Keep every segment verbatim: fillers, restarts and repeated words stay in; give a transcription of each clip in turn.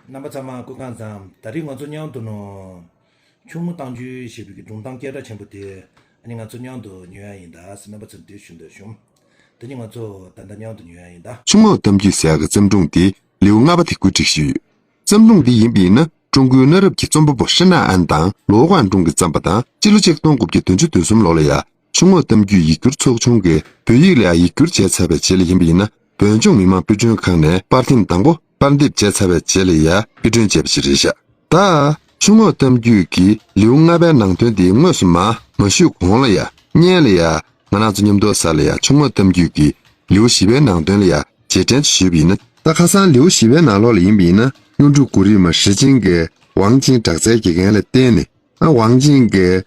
རྣམ་པ་ཚང་མ་སྐུ་ཁམས་བཟང་། ད་རེས་ང་ཚོ་མཉམ་དུ་ནོ། ཆུ་མོ་གཏམ་རྒྱུད་ཞེས་པའི་སྒྲུང་གཏམ་སྐད་གྲགས་ཆེན་པོ་དེ་ཨ་ནི་ང་ཚོ་མཉམ་དུ་ཉོ་ཡ་ཡིན་ད་ཟེར་རྣམ་པ་ཚོར་འདི་ཞུ་འདོད་བྱུང་། དེ་ནི་ང་ཚོ་ད་ལྟ་མཉམ་དུ་ཉོ་ཡ་ཡིན་ད། ཆུ་ངོགས་གཏམ་རྒྱུད་ཟེར་ཡག་གི་བརྩམས་སྒྲུང་འདི་ལེའུ་ལྔ་པ་དེ་གོ་སྒྲིག་ཞུས་ཡོད། བརྩམས་སྒྲུང་འདི་ཡིན་པ་ཡིན་ན་ཀྲུང་གོའི་གནའ་རབས་ཀྱི་རྩོམ་པ་པོ་ཧྲི་ན་ཨན་དང་ལོའུ་ཀུང་ཀྲུང་གིས་བརྩམས་པ་དང་སྤྱི་ལོ་ཆིག་སྟོང་དགུ་བརྒྱ་བདུན་ཅུ་དོན་གསུམ་ལོ་ལ་ཡ། ཆུ་ངོགས་གཏམ་རྒྱུད་ཡིག་སྒྱུར་ཚོགས་ཆུང་གིས་བོད་ཡིག་ལ་ཡ་ཡིག་སྒྱུར་བྱས་ཚར་བའི་རྗེས་ལ་ཡིན་པ་ཡིན་ན་བོད་ལྗོངས་མི་དམངས་དཔེ་སྐྲུན་ཁང་ནས་པར་ཐེངས་དང་པོ་པར་འདེབས་བྱས་ཚར་བའི་རྗེས་ལ་ཡ་དཔེ་སྐྲུན་བྱས་པ་ཞིག་རེད་ཤག་ད་ཆུ་ངོགས་གཏམ་རྒྱུད་ཀྱི་ལེའུ་ལྔ་པའི་ནང་དོན་དེ་དངོས་སུ་མ་མ་ཞུས་གོང་ལ་ཡ་སྔོན་ལ་ཡ་ང་རང་ཚོ་མཉམ་དུ་ས་ལ་ཡ་ཆུ་ངོགས་གཏམ་རྒྱུད་ཀྱི་ལེའུ་བཞི་པའི་ནང་དོན་ལ་ཡ་རྗེས་དྲན་ཞུས་པ་ཡིན་ན། ད་ཁ་སང་ལེའུ་བཞི་པའི་ནང་ལོགས་ལ་ཡིན་པ་ཡིན་ན་གཡུང་དྲུང་གོ་རིམ་མ་ཧྲི་ཅིན་གྱིས་ཝང་ཅིན་དྲག་རྩལ་དགེ་རྒན་ལ་བརྟེན་ནས། ཨ་ཝང་ཅིན་གྱིས་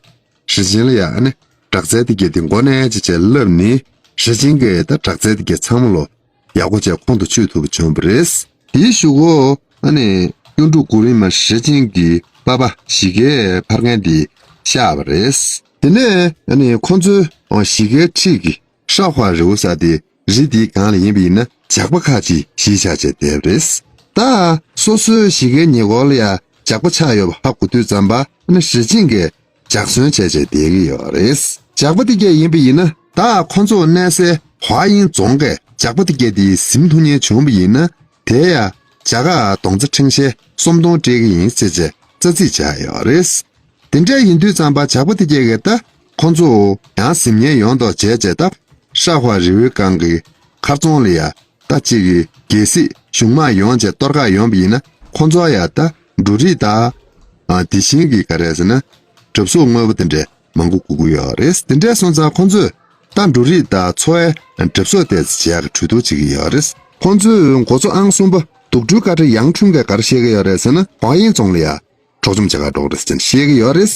ཧྲི་ཅིན་ལ་ཡ་ཨ་ནི་དྲག་རྩལ་དེ་གྱད་དེ་མགོ་ནས་ཅི་བྱས་བསླབས་ནི། ཧྲི་ཅིན་གྱིས་ད་དྲག་རྩལ་དེ་གྱད་ཚང་མ་ལོ་ཡག་པོ་བྱས་ཁོང་དུ་ཆུད་ཐུབ་པ་བྱུང་བ་རེད། དེའི་གཞུག་གུ་ཨ་ནི་གཡུང་དྲུང་གོ་རིམ་མ་ཧྲི་ཅིན་གྱི་པ་ཕ་ཞི་ཀའི་ཕ་རྒན་དེ་གཤགས་པ་རེད། དེ་ནས་ཨ་ནི་ཁོང་ཚོའི་ཞི་ཀའི་འཁྲིས་ཀྱི་ཧྲ་ཧྭ་རི་བོ་ས་དེ་རི་དེའི་སྒང་ལ་ཡིན་པ་ཡིན་ན་ཇག་པ་ཁག་ཅིག་གཞིས་ཆགས་བྱས་བསྡད་པ་རེད། ད་སོ་སོའི་ཞི་ཀའི་ཉེ་འཁོར་ལ་ཡ་ཇག་པ་ཆགས་ཡོད་པ་ཧ་གོ་དུས་ཙམ་པ་ཨ་ནི་ཧྲི་ཅིན་གྱིས་ཇག་ཟོན་བྱས་བྱས་བསྡད་ཀྱི་ཡོད་རེད། ཇག་པ་དེ་གྱད་ཡིན་པ་ཡིན་ན་ད་ཁོ་ཚོ་གནས་སའི་ཧྭ་དབྱིན་རྫོང་གི་ཇག་པ་དེ་གྱད་དེ་ཟིན་ཐུབ་མཁན་བྱུང་བ་ཡིན་ན་དེ་ཡ་ཇ་ག་གདོང་རྩེ་ཕྲེང་ཞལ་སུམ་སྟོང་སྤྲད་ཀྱི་ཡིན་ཟེར་བྱས་རྩ་ཚིག་བྱས་ཡོད་རེད། དེ་འདྲ་ཡིན་དུས་ཙམ་པ་ཇག་པ་དེ་གྱད་ཀྱིས་ད་ཁོ་ཚོ་ཡང་ཟིན་མཁན་ཡོང་མདོག་བྱས་བྱས་ད་ཧྲ་ཧྭ་རི་བོའི་སྒང་གི་མཁར་རྫོང་ལ་ཡ་ད་གཅིག་གི་རྒྱལ་སྲིད་གཞུང་དམངས་ཡོངས་བྱས་གཏོར་བཀག་ཡོང་བ་ཡིན་ན་ཁོ་ཚོ་ཡ་ད་འབྲུ་རིགས་དང་དེ་བཞིན་གྱི་ག་རེ་ཟེར་ན་གྲབས་གསོག་དངོས་པོ་དེ་འདྲས་མང་པོ་དགོས་ཀྱི་ཡོད་རེད། དེ་འདྲས་སོང་ཙང་ཁོ་ཚོས་ད་འབྲུ་རིགས་དང་འཚོ་བའི་གྲབས་གསོག་དེ་ཚོ་བྱེད་ཡག་གི་གྲོས་བསྡུར་བྱེད་ཀྱི་ཡོད་རེད། ཁོ་ཚོས་འགོ་གཙོ་ཨང་གསུམ་པ་དུག་སྦྲུལ་བཀའ་ཁྲི་ཡང་ཁྲུན་གྱིས་ག་རེ་བཤད་ཀྱི་ཡོད་རེད་ཟེར་ན་ཧྭ་དབྱིན་རྫོང་ལ་ཡ་འཕྲོག་བཅོམ་བྱེད་གར་འགྲོ་གི་རེད་ཟེར་བཤད་ཀྱི་ཡོད་རེད།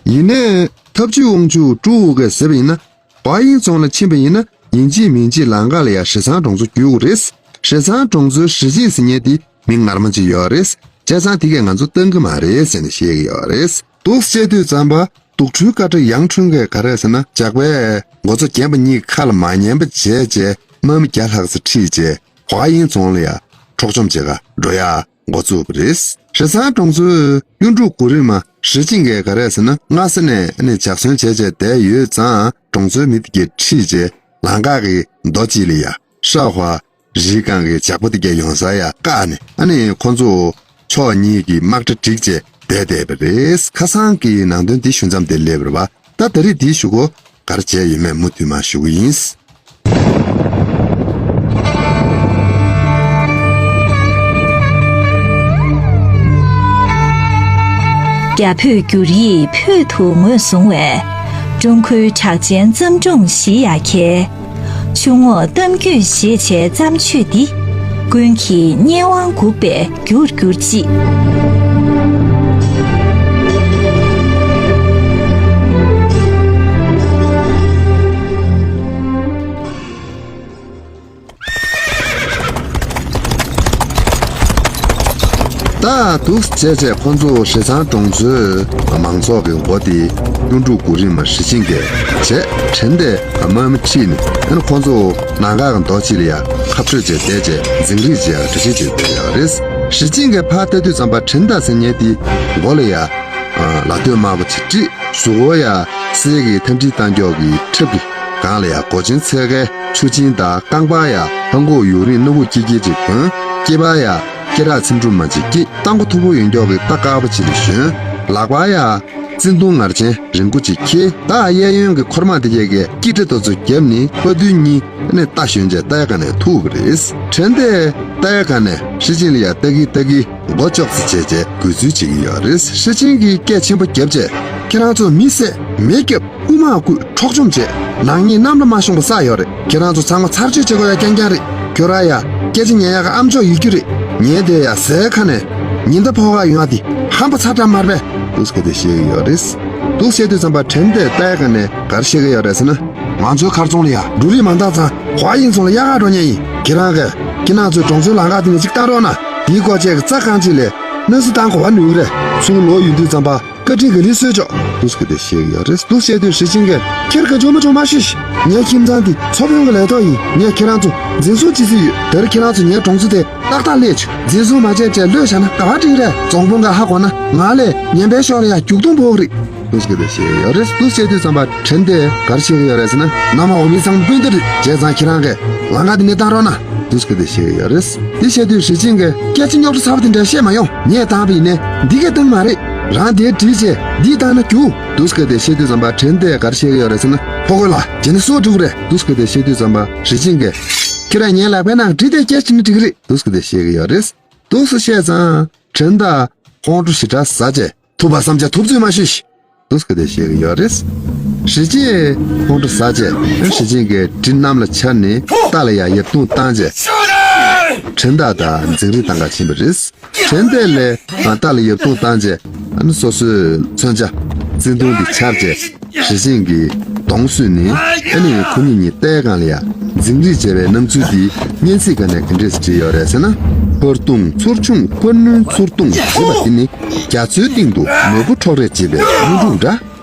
ཡིན་ནའི་ཐབས་ཇུས་དབང་ཕྱུག་ཀྲུའུ་ཝུ་གིས་ཟེར་བ་ཡིན་ན་ཧྭ་དབྱིན་རྫོང་ལ་ཕྱིན་པ་ཡིན་ན་ཡིན་གཅིག་མིན་གཅིག་ལམ་ཁ་ལ་ཡ་ཧྲི་ཚང་གྲོང་ཚོ་བརྒྱུད་དགོས་རེད། ཧྲི་ཚང་གྲོང་ཚོའི་ཧྲི་ཅིན་ཟེར་མཁན་དེ་མི་ངར་མ་ཅིག་ཡོད་རེད། བྱས་ཙང་དེ་གས་ང་ཚོ་བཏང་གི་མ་རེད་ཟེར་ནས་བཤད་ཀྱི་ཡོད་རེད། འདུག་སེ་བྱས་དུས་ཙམ་པ་དུག་སྦྲུལ་བཀའ་ཁྲི་ཡང་ཁྲུན་གྱིས་ག་རེ་ཟེར་ན་ཇག་པས་འགོ་གཙོ་རྒན་པ་གཉིས་ཁ་ལ་མ་ཉན་པ་བྱས་བྱས་དམག་མི་བརྒྱ་ལྷག་ཙམ་ཁྲིད་བྱས་ཧྭ་དབྱིན་རྫོང་ལ་ཡ་འཕྲོག་བཅོམ་བྱེད་ག་འགྲོ་ཡ་འགོ་བཙུགས་པ་རེད། ཧྲི་ཚང་གྲོང་ཚོའི་གཡུང་དྲུང་གོ་རིམ་མ་ཧྲི་ཅིན་གྱིས་ག་རེ་ཟེར་ན་སྔ་ས་ནས་ནས་ཇག་ཟོན་བྱས་བྱས་བསྡད་ཡོད་ཙང་གྲོང་ཚོའི་མི་དེ་གས་ཁྲིད་བྱས་ལམ་ཁ་གི་མདོ་གཅིག་ལ་ཡ་ཧྲ་ཧྭ་རིའི་སྒང་གི་ཇག་པ་དེ་གས་ཡོང་ས་ཡ་བཀག་ནས་ཨ་ནི་ཁོ་ཚོ་ཕྱོགས་གཉིས་ཀྱི་དམག་གྲ་བསྒྲིགས་བྱས་བསྡད་བསྡད་པ་རེད། ཁ་སང་གི་ནང་དོན་འདི་ཞུ་མཚམས་དེ་སླེབས་རེད་པ། ད་ད་རེས་འདིའི་གཞུག་གུ་ག་རེ་བྱས་ཡོད་མེད་མུ་མཐུད་མར་ཞུ་གི་ཡིན། རྒྱ་བོད་བསྒྱུར་ཡིག་བོད་དུ་ངོས་བཟུང་བའི་ཀྲུང་གོའི་གྲགས་ཅན་བརྩམས་སྒྲུང་བཞི་ཡ་གྱལ། ཆུ་ངོགས་གཏམ་རྒྱུད་ཞེས་བྱའི་བརྩམས་ཆོས་འདི་ཀུན་གྱིས་སྙན་དབང་འགུག་པའི་རྒྱུར་གྱུར་ཅིག། ད་འདུག་སེ་བྱས་བྱས་ཁོ་ཚོ་ཧྲི་ཚང་གྲོང་ཚོའི་མང་ཚོགས་ཀྱི་མགོ་དེ་གཡུང་དྲུང་གོ་རིམ་མ་ཧྲི་ཅིན་གྱིས་བྱས་དྲན་ཏེ་དམག་མི་ཁྲིད་ནས་ཨ་ནི་ཁོ་ཚོ་ནང་ག་གི་མདོ་གཅིག་ལ་ཡ་ཁ་སྤྲོད་བྱས་བསྡད་བྱས་འཛིང་རེས་བྱེད་ཡ་གྲ་སྒྲིག་བྱས་བསྡད་ཡོད་རེད། ཧྲི་ཅིན་གྱིས་ཕར་ལྟ་དུས་ཙམ་པ་དྲན་ཏ་ཟེར་མཁན་དེ་མགོ་ལ་ཡ་ལ་སྟོད་དམར་པོ་ཅིག་དཀྲིས། གཟུགས་པོ་ཡ་གསེར་གྱི་ཐམ་ཁྲིད་བཏང་ཀྱོག་གི་ཁྲབ་ཀྱི་སྒང་ལ་ཡ་མགོ་ཆེན་ཚལ་ཁའི་ཆུ་ཆེན་དང་རྐང་པ་ཡ་ལྷམ་གོག་ཡུ་རིང་སྣ་བུག་སྐྱིད་སྐྱིད་ཅིག་གོན། སྐེད་པ་ཡ་སྐེ་རགས་ཚིམ་དྲུབ་མ་ཅིག་དཀྲིས། རྟ་མགོ་མཐོ་པོ་ཡོད་ཀྱོག་གི་རྟ་དཀར་པོ་ཅིག་ལ་ཞོན། ལག་པ་ཡ་བཙན་དུང་ངར་ཆེན་རིང་པོ་ཅིག་འཁྱེར། ད་གཡས་གཡོན་གྱི་འཁོར་དམག་དེ་གས་ཀྱིས་སྐྱིད་སྒྲ་དེ་ཚོ་བརྒྱབ་ནས་དཔའ་རྟུལ་གཉིས་ནས་རྟ་ཞོན་བྱས་རྟའི་སྒང་ནས་ཐུག་པ་རེད། དྲན་ཏེ་རྟའི་སྒང་ནས་ཧྲི་ཅིན་ལ་ཡ་ལྟ་གིན་ལྟ་གིན་མགོ་ལྕོག་ཙམ་བྱས་བྱས་གུས་བསུ་བྱེད་ཀྱི་ཡོད་རེད། ཧྲི་ཅིན་གྱིས་སྐད་ཆེན་པོ་བརྒྱབ་བྱས་ཁྱེད་རང་ཚོ་མི་བསད་མི་སྐྱོབ་རྐུན་མ་རྐུས་འཕྲོག་བཅོམ་བྱས་ནག་ཉེས་གནམ་ལ་མ་ཤོང་པ་བསགས་ཡོད་རེད། ཁྱེད་རང་ཚོ་ཚང་མ་ཚར་གཅོད་བྱེད་དགོས་ཡ་རྐྱང་རྐྱང་རེད། ཁྱོད་རང་ཡ་སྐད་ཆ་ཉན་ཡག་གི་ཨ་མཆོག་ཡོད་རྒྱུ་རེད། ངས་དེ་ཡ་ཟས་ཁ་ནས་ཉི་ཟླ་ཕོ་ཁ་ཡོང་ཡ་དེ་ཧམ་པ་ཚ་དྲག་མ་རེད་པས། འདུག་སེ་དེ་བཤད་ཀྱི་ཡོད་རེད། འདུག་བཤད་དུས་ཙམ་པ་དྲན་ཏེ་རྟའི་སྒང་ནས་ག་རེ་བཤད་ཀྱི་ཡོད་རེད་ཟེར་ན། ང་ཚོའི་མཁར་རྫོང་ལ་ཡ་འབྲུ་རིགས་མ་འདང་ཙང་ཧྭ་དབྱིན་རྫོང་ལ་གཡར་ག་འགྲོ་མཁན་ཡིན། ཁྱེད་རང་གིས་ཁྱེད་རང་ཚོའི་གྲོང་ཚོའི་ལམ་ཁ་དེ་ནས་ཅིག་བཏང་རོགས་གནང་། དེའི་སྐོར་བཅས་ཀྱི་རྩྭ་རྐང་གཅིག་ལས་གནོད་འཚེ་བཏང་དགོས་པ་ནུས་ཀྱི་རེད། ཚུར་ལོག་ཡོང་དུས་ཙམ་པ་ བཀའ་དྲིན་ག་ལེར་གསོལ་ཆོག། འདུག་སེ་གི་དེ་བཤད་ཀྱི་ཡོད་རེད། འདུག་བཤད་དུས་ཧྲི་ཅིན་གྱིས་ཁྱེད་ཀྱིས་ཇོ་མོ་ཇོ་མ་ཤོད་ཤིག། ངའི་ཁྱིམ་ཚང་འདི་ཚོ་དཔོན་གྱི་ལས་ཐོག་ཡིན། ངས་ཁྱེད་རང་ཚོ་འཛིན་བཟུང་བྱེད་རྩིས་ཡོད། དེར་ཁྱེད་རང་ཚོ་ངའི་གྲོང་ཚོ་དེ་ཏག་ཏག་སླེབས་བྱུང་། འཛིན་བཟུང་མ་བྱས་བྱས་གློད་བཞག་ན་ག་པར་འགྲིག་རེད། རྫོང་དཔོན་གྱིས་ཧ་གོ་ན་ང་ལས་ངན་པའི་ཕྱོགས་ལ་ཡ་རྒྱུག་རྡུང་ཕོག་གི་རེད། འདུག་སེ་གི་དེ་བཤད་ཀྱི་ཡོད་རེད། འདུག་བཤད་དུས་ཙམ་པ་ཁྲེན་ཏེ་ག་རེ་བཤད་ཀྱི་ཡོད་རེད་ཟེར་ན། ནམ་འོག་མི་ཚང་མ་སྤུན་ཟླ་རེད། བྱས་ཙང་ཁྱེད་རང་གིས་ལམ་ཁ་འདི་ནས་བཏང་རོགས་གནང་། འདུག་སེ་གི་དེ་བཤད་ཀྱི་ཡོད་རེད། དེ་བཤད་དུས་ཧྲི་ཅིན་གྱིས་སྐད་ཆ་རྙོག་དྲ་ཚ་བ་དེ་འདྲ་བཤད་མ་ཡོང་། ངས་བཏང་བ་ཡིན་ནའི་འདི་གས་བཏང་མ་རེད། རང་དེར་དྲིས་བྱས་འདི་བཏང་ན་རྒྱུགས། འདུག་སེ་གི་དེ་བཤད་དུས་ཙམ་པ་ཁྲེན་ཏེ་ག་རེ་བཤད་ཀྱི་ཡོད་རེད་ཟེར་ན། ཕོ་རྒོད་ལགས། བྱས་ན་སྲོག་འགྲོ་གི་རེད། འདུག་སེ་གི་དེ་བཤད་དུས་ཙམ་པ་ཧྲི་ཅིན་གྱིས་ཁྱེད་རང་ངའི་ལག་པའི་ནང་འདྲིས་ཏེ་སྐད་ཆ་དྲིས་ན་འགྲིག་གི་རེད། འདུག་སེ་གི་དེ་བཤད་ཀྱི་ཡོད་རེད། འདུག་སེ་བཤད་ཙང་ཁྲེན་ཏེ་ཁོང་ཁྲོ་ཞེ་དྲག་ཟ་བྱས། ཐུབ་པ་བསམ་བྱས་ཐུབ་ཚོད་མ་ཤོད་ཤིག། འདུག་སེ་གི་དེ་བཤད་ཀྱི་ཡོད་རེད། ཧྲི་ཅིན་ཁོང་ཁྲོ་ཟ་བྱས། ཧྲི་ཅིན་གྱིས་གྲི་གནམ་ལ་འཕྱར་ནས་རྟ་ལ་ཡ་ཡིབ་རྡུང་བཏང་བྱས། ཁྲེན་ཏེ་དང་འཛིང་རེས་བཏང་ག་ཕྱིན་པ་རེད། ཁྲེན་ཏེ་ལས་རྟ་ལ་ཡིབ་རྡུང་བཏང་བྱས། ཨ་ནི་སོ་སོའི་མཚོན་ཆ་བརྩེ་དུང་དེ་འཕྱར་བྱས། ཧྲི་ཅིན་གྱི་གདོང་བསུས་ནས། ཨ་ནི་ཁོ་གཉིས་གཉིས་རྟའི་སྒང་ལ་ཡ་འཛིང་རེས་བྱས་པའི་སྣང་ཚུལ་འདི་སྙན་ཚིག་སྒང་ནས་ག་འདྲས་བྲིས་ཡོད་རེད་ཟེར་ན། ཕར་ལྟུང་ཚུར་མཆོང་ཕར་བསྣུན་ཚུར་ལྟུང་བྱེད་པ་འདི་ནི་རྒྱ་མཚོའི་གཏིང་དུ་ནོར་བུ་འཕྲོག་རེས་བྱེད་པའི་གཡུ་འབྲུག་འདྲ།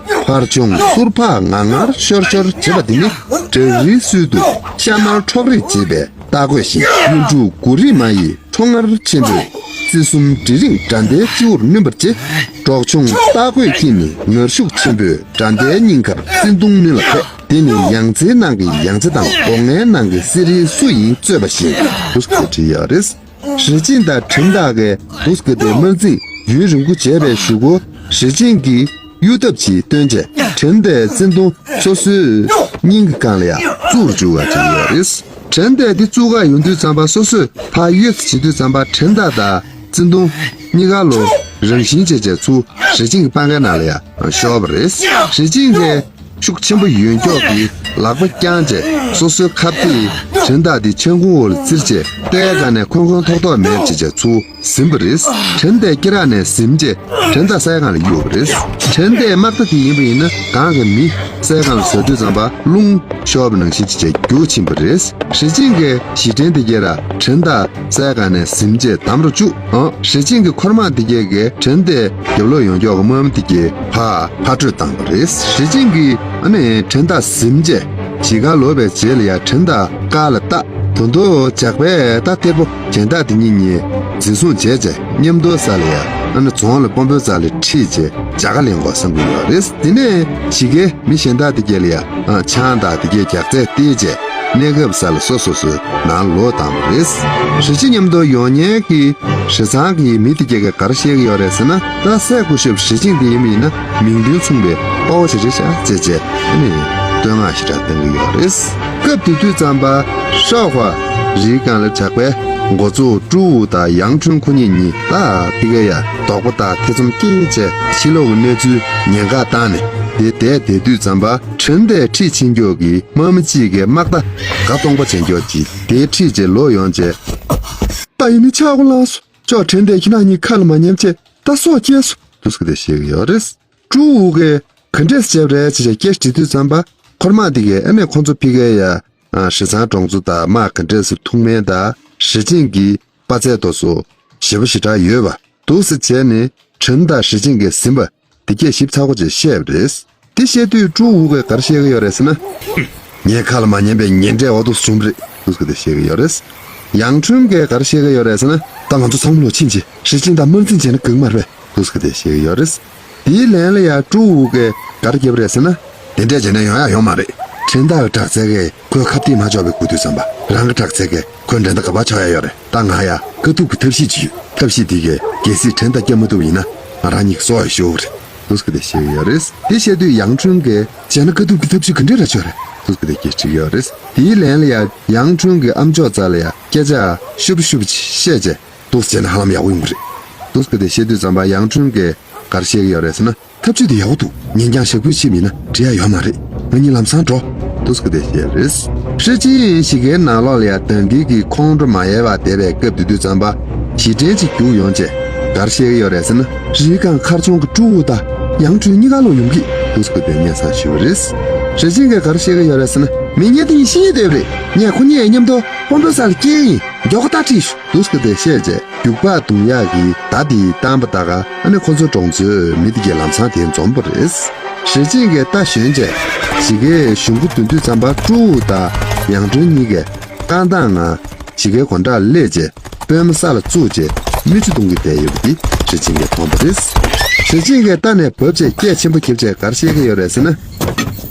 ཕར་མཆོང་ཚུར་འཕགས་ངར་ངར་ཤོར་ཤོར་བྱེད་པ་འདི་ནི་བྲག་རིའི་ཚུལ་དུ་ཤ་དམར་འཕྲོག་རེས་བྱེད་པའི་རྟ་རྒོད་བཞིན། གཡུ་འབྲུག་མགོ་རིལ་མ་ཡི་ཁྲོ་ངར་ཆེན་པོས་རྩེ་གསུམ་གྲི་རིང་དགྲ་ཟླའི་སྤྱི་བོར་བསྣུན་པར་བྱེད། འབྲོག་ཆུང་རྟ་རྒོད་ཀྱིས་ནི་ངར་ཤུགས་ཆེན་པོས་དགྲ་ཟླའི་སྙིང་ཁར་བརྩེ་དུང་བསྣུན་ལ་ཕེབས། དེ་ནི་ཡང་རྩེའི་ནང་གི་ཡང་རྩེ་དང་སྒོ་ལྔའི་ནང་གི་གསེར་རིའི་སུ་ཡིན་རྩོད་པ་བཞིན། འདུག་སེ་བྲིས་ཡོད་རེད། ཧྲི་ཅིན་དང་ཁྲེན་ཏེ་གིས་འདུག་སེ་གི་དེ་དམར་འཛིང་རྒྱུན་རིང་པོ་བྱས་པའི་གཞུག་གུ་ཧྲི་ཅིན་གྱིས་གཡུག་ཐབས་ཅིག་བཏོན་བྱས། ཁྲེན་ཏེའི་བརྩེ་དུང་སོ་སོའི་སྙིང་གི་སྒང་ལ་ཡ་བཙུགས་འཇུག་ག་བྱས་ཡོད་རེད། ཁྲེན་ཏེ་འདི་བཙུགས་ག་ཡོང་དུས་ཙམ་པ་སོ་སོས་ཕར་གཡུག་ཙམ་བྱེད་དུས་ཙམ་པ་ཁྲེན་ཏེ་དང་བརྩེ་དུང་གཉིས་ཀ་ལོ་རང་བཞིན་བྱས་བྱས་ཚུར་ཧྲི་ཅིན་གྱི་པང་ཁའི་ནང་ལ་ཡ་ཤོར་བ་རེད། ཧྲི་ཅིན་གྱིས་ཤུགས་ཆེན་པོ་ཡོད་མགྱོགས་ཀྱིས་ལག་པ་བརྐྱངས་བྱས་སོ་སོའི་ཁ་གཏད་ཁྲེན་ཏེ་འདི་ཆང་ཁུང་འོག་ལ་བཙིར་བྱས་རྟའི་སྒང་ནས་ཁོན་ཁོན་ཐོག་ཐོག་མེད་བྱས་བྱས་ཚུར་ཟིན་པ་རེད། ཁྲེན་ཏེ་སྐེ་རགས་ནས་ཟིན་བྱས་ཁྲེན་ཏེ་སའི་སྒང་ལ་གཡུགས་པ་རེད། ཁྲེན་ཏེའི་དམག་རྟ་དེ་ཡིན་པ་ཡིན་ན་གང་གི་མི་སའི་སྒང་ལ་ཟག་དུས་ཙམ་པ་རླུང་ཤོར་བ་ནང་བཞིན་བྱས་བྱས་རྒྱུག་ཕྱིན་པ་རེད། ཧྲི་ཅིན་གྱི་གཞི་ཕྲན་དེ་གས་ར་ཁྲེན་ཏེ་སའི་སྒང་ནས་ཟིན་བྱས་བསྡམས་རོ་བཅུག། ཨང་། ཧྲི་ཅིན་གྱི་འཁོར་དམག་དེ་གས་ཀྱིས་ཁྲེན་ཏེ་རྒྱབ་ལོགས་ཡོང་མགྱོགས་ཀྱི་དམག་མི་དེ་གས་ཕར་ཕར་བྲོས་བཏང་བ་རེད། ཧྲི་ཅིན་གྱིས་ཨ་ནི་ཁྲེན་ཏེ་ཟིན་བྱས་གཞིས་ཀ་ལོག་པའི་རྗེས་ལ་ཡ་ཁྲེན་ཏེ་བཀའ་ལ་བཏགས། ད་དུང་ཇག་པས་ད་གཏེར་པོ་གཞན་དག་དེ་གཉིས་གཉིས་འཛིན་བཟུང་བྱས་བྱས་མཉམ་དུ་ས་ལ་ཡ་ཨ་ནི་རྫོང་ལ་དཔོན་པོའི་རྩ་ལ་ཁྲིད་བྱས་རྒྱ་གར་ལེན་དགོས་བསམ་གྱི་ཡོད་རེད། དེ་ནས་གཞིས་ཀའི་མི་གཞན་དག་དེ་གས་ལ་ཡ་ཨ་ཆང་དང་དེ་གས་རྒྱགས་ཚད་སྟེར་བྱས་གནས་སྐབས་ས་ལ་སོ་སོ་སོའི་ནང་ལོག་བཏང་བ་རེད། ཧྲི་ཅིན་མཉམ་དུ་ཡོང་མཁན་གྱི་ཧྲི་ཚང་གི་མི་དེ་གས་ཀྱིས་ག་རེ་བཤད་ཀྱི་ཡོད་རེད་ཟེར་ན། ད་སྲས་སྐུ་ཞབས་ཧྲི་ཅིན་དེ་ཡིན་པ་ཡིན་ན་མིང་དོན་མཚུངས་པའི་དཔའ་བོ་ཞིག་རེད་ཤག་ཅེས་བྱས་ཨ་ནི་བསྟོད་བསྔགས་ཞེ་དྲག་གཏོང་གི་ཡོད་རེད། སྐབས་དེ་དུས་ཙམ་པ་ཧྲའོ་ཧྭ་རིའི་སྒང་ལ་ཇག་པའི་འགོ་གཙོ་ཀྲུའུ་ཝུ་དང་ཡང་ཁྲུན་ཁོ་གཉིས་གཉིས་ད་ཕི་གེ་ཡ་དོགས་པ་དང་ཐེ་ཚོམ་སྐྱེས་བྱས་ཕྱི་ལོགས་ཀྱི་གནས་ཚུལ་ཉེན་ཁ་བཏང་ནས་དེ་བསྡད་བསྡད་དུས་ཙམ་པ་ཁྲེན་ཏེ་ཁྲིད་ཕྱིན་མགྱོགས་ཀྱི་དམག་མི་གཅིག་གིས་དམག་རྟ་ག་སྟོང་པ་བྱེད་མགྱོགས་ཀྱིས་དེ་ཁྲིད་བྱས་ལོག་ཡོང་བྱས། ད་ཡིན་ནི་ཆག་སྒོ་ལངས་སོང་། ཅོག་ཁྲེན་ཏེ་ཁྱེད་རང་གཉིས་ཁ་ལ་མ་ཉན་བྱས་ད་སྲོག་སྐྱེལ་སོང་། འདུག་སེ་གི་དེ་བཤད་ཀྱི་ཡོད་རེད། ཀྲུའུ་ཝུ་གིས་ག་འདྲས་བྱས་པ་རེད་ཅེས་སྐད་དྲིས་དུས་ཙམ་པ་འཁོར་དམག་འདི་གས་ཨ་ནི་ཁོང་ཚོ་ཕི་གེ་ཡ་ཧྲི་ཚང་གྲོང་ཚོ་དང་དམག་ག་འདྲས་སེ་ཐུག་མིན་དང་ཧྲི་ཅིན་གྱི་དཔའ་རྩལ་དེ་ཚོ་ཞེ་པོ་ཞེ་དྲག་ཡོད་པ་འདུག་སེ་བྱས་ནས་ཁྲེན་ཏེ་ཧྲི་ཅིན་གྱིས་ཟིན་པ་དེ་གས་ཞིབ་ཚགས་པོ་བྱས་བཤད་པ་རེད། དེ་བཤད་དུས་ཀྲུའུ་ཝུ་གིས་ག་རེ་བཤད་ཀྱི་ཡོད་རེད་ཟེར་ན། ངའི་ཁ་ལ་མ་ཉན་པའི་ཉེས་འབྲས་འོ་འདུག་བྱུང་བ་རེད། འདུག་སེ་གི་དེ་བཤད་ཀྱི་ཡོད་རེད། ཡང་ཁྲུན་གྱིས་ག་རེ་བཤད་ཀྱི་ཡོད་རེད་ཟེར་ན། ད་ང་ཚོ་ཚང་མ་ལོག་ཕྱིན་བྱས་ཧྲི་ཅིན་དང་དམར་འཛིང་བྱས་ན་འགྲིག་མ་རེད་པས། འདུག་སེ་གི་དེ་བཤད་ཀྱི་ཡོད་རེད། དེའི་ལན་ལ་ཡ་ཀྲུའུ་ཝུ་གིས་ག་རེ་བརྒྱབ་པ་རེད་ཟེར་ན། དེ་འདྲས་བྱས་ན་ཡོང་ཡ་ཡོད་མ་རེད། ཁྲེན་ཏེ་གི་དྲག་རྩལ་གྱིས་ཁོའི་ཁ་གཏད་མ་ཆོག་པའི་སྒུག་དུས་ཙམ་པ་རང་གི་དྲག་རྩལ་གྱིས་ཁོའི་འགྲན་ཟླ་ག་པར་ཆགས་ཡ་ཡོད་རེད། ད་ང་ཡ་དཀའ་ཐུབ་ཀྱི་ཐབས་ཤེས་ཅིག་ཡོད། ཐབས་ཤེས་དེ་གས་གལ་སྲིད་ཁྲེན་ཏེ་བསྐྱབ་མ་ཐུབ་པ་ཡིན་ན་ང་རང་གཉིས་ཀྱི་སྲོག་ཡ་ཤོར་བ་རེད། འདུག་སེ་གི་དེ་བཤད་ཀྱི་ཡོད་རེད། དེ་བཤད་དུས་ཡང་ཁྲུན་གྱིས་བྱས་ན་དཀའ་ཐུབ་ཀྱི་ཐབས་ཤེས་ག་འདྲས་ར་ཆོག་རེད། འདུག་སེ་གི་དེ་སྐད་ཆ་དྲིས་ཀྱི་ཡོད་རེད། དེའི་ལན་ལ་ཡ་ཡང་ཁྲུན་གྱིས་ཨ་མཆོག་རྩ་ལ་ཡ་སྐད་ཆ་ཤུབ་ཤུབ་ཅིག་བཤད་བྱས་འདུག་སེ་བྱས་ན་ཧ་ལམ་ཡག་པོ་ཡོང་གི་རེད། འདུག་སེ་གི་དེ་བཤད་དུས་ཙམ་པ་ཡང་ཁྲུན་གྱིས་ག་རེ་བཤད་ཀྱི་ཡོད་རེད་ཟེར་ན། ཐབས་ཇུས་དེ་ཡག་པོ་འདུག་ཉིན་རྐྱང་ཞག་པོའི་ཕྱིན་མིན་ན་འགྲིག་ཡ་ཡོད་མ་རེད། ང་གཉིས་ལམ་སང་འགྲོ། འདུག་སེ་གི་དེ་བཤད་རེད། ཧྲི་ཅིན་གཞིས་ཀའི་ནང་ལོགས་ལ་ཡ་ཟླ་འདི་གི་ཁོང་ཁྲོ་མ་ཡལ་བ་བསྡད་པའི་སྐབས་དེ་དུས་ཙམ་པ་གཞིས་ཕྲན་ཅིག་རྒྱུགས་ཡོང་བྱས་ག་རེ་བཤད་ཀྱི་ཡོད་རེད་ཟེར་ན། རིའི་སྒང་མཁར་ཆུང་གི་ཀྲུའུ་ཝུ་དང་ཡང་ཁྲུན་གཉིས་ཀ་ལོག་ཡོང་གི། འདུག་སེ་གི་དེ་སྙན་སེང་ཞུས་པ་རེད། ཧྲི་ཅིན་གྱིས་ག་རེ་བཤད་ཀྱི་ཡོད་རེད་ཟེར་ན། མི་ངན་དེ་གཉིས་ཤི་ཡི་བསྡད་པ་རེད། ངས་ཁོ་གཉིས་མཉམ་དུ་དཔོན་པོའི་ས་ལ་སྐྱེལ་ཡིན། མགྱོགས་པོ་རྟ་ཁྲིད་ཤོག། འདུག་སེ་གི་དེ་བཤད་བྱས། རྒྱུག་པ་རྡུང་ཡག་གི་མདའ་དེ་བཏང་པ་ད་ག་ཨ་ནི་ཁོ་ཚོ་གྲོང་ཚོའི་མི་དེ་གའི་ལམ་སང་དེ་འཛོམས་པ་རེད། ཞེ་ཆེན་གྱིས་རྟ་ཞོན་རྗེས་ཞི་གའི་གཞུང་སྒོ་འདོན་དུས་ཙམ་པ་ཀྲུའུ་དང་ཡང་ཁྲུན་གཉིས་ཀས་རྐང་ཐང་ང་ཞི་གའི་སྒོ་འགྲམ་སླེབས་རྗེས་པུས་མོ་ས་ལ་བཙུགས་རྗེས་མིག་ཆུ་བཏུང་གི་བསྡད་ཡོད་པ་དེ་ཞེ་ཆེན་གྱིས་མཐོང་བ་རེད། ཞེ་ཆེན་གྱིས་རྟ་ནས་བབས་རྗེས་སྐད་ཆེན་པོ་བརྒྱབ་རྗེས་ག་རེ་བཤད་ཀྱི་ཡོད་རེད་ཟེར་ན།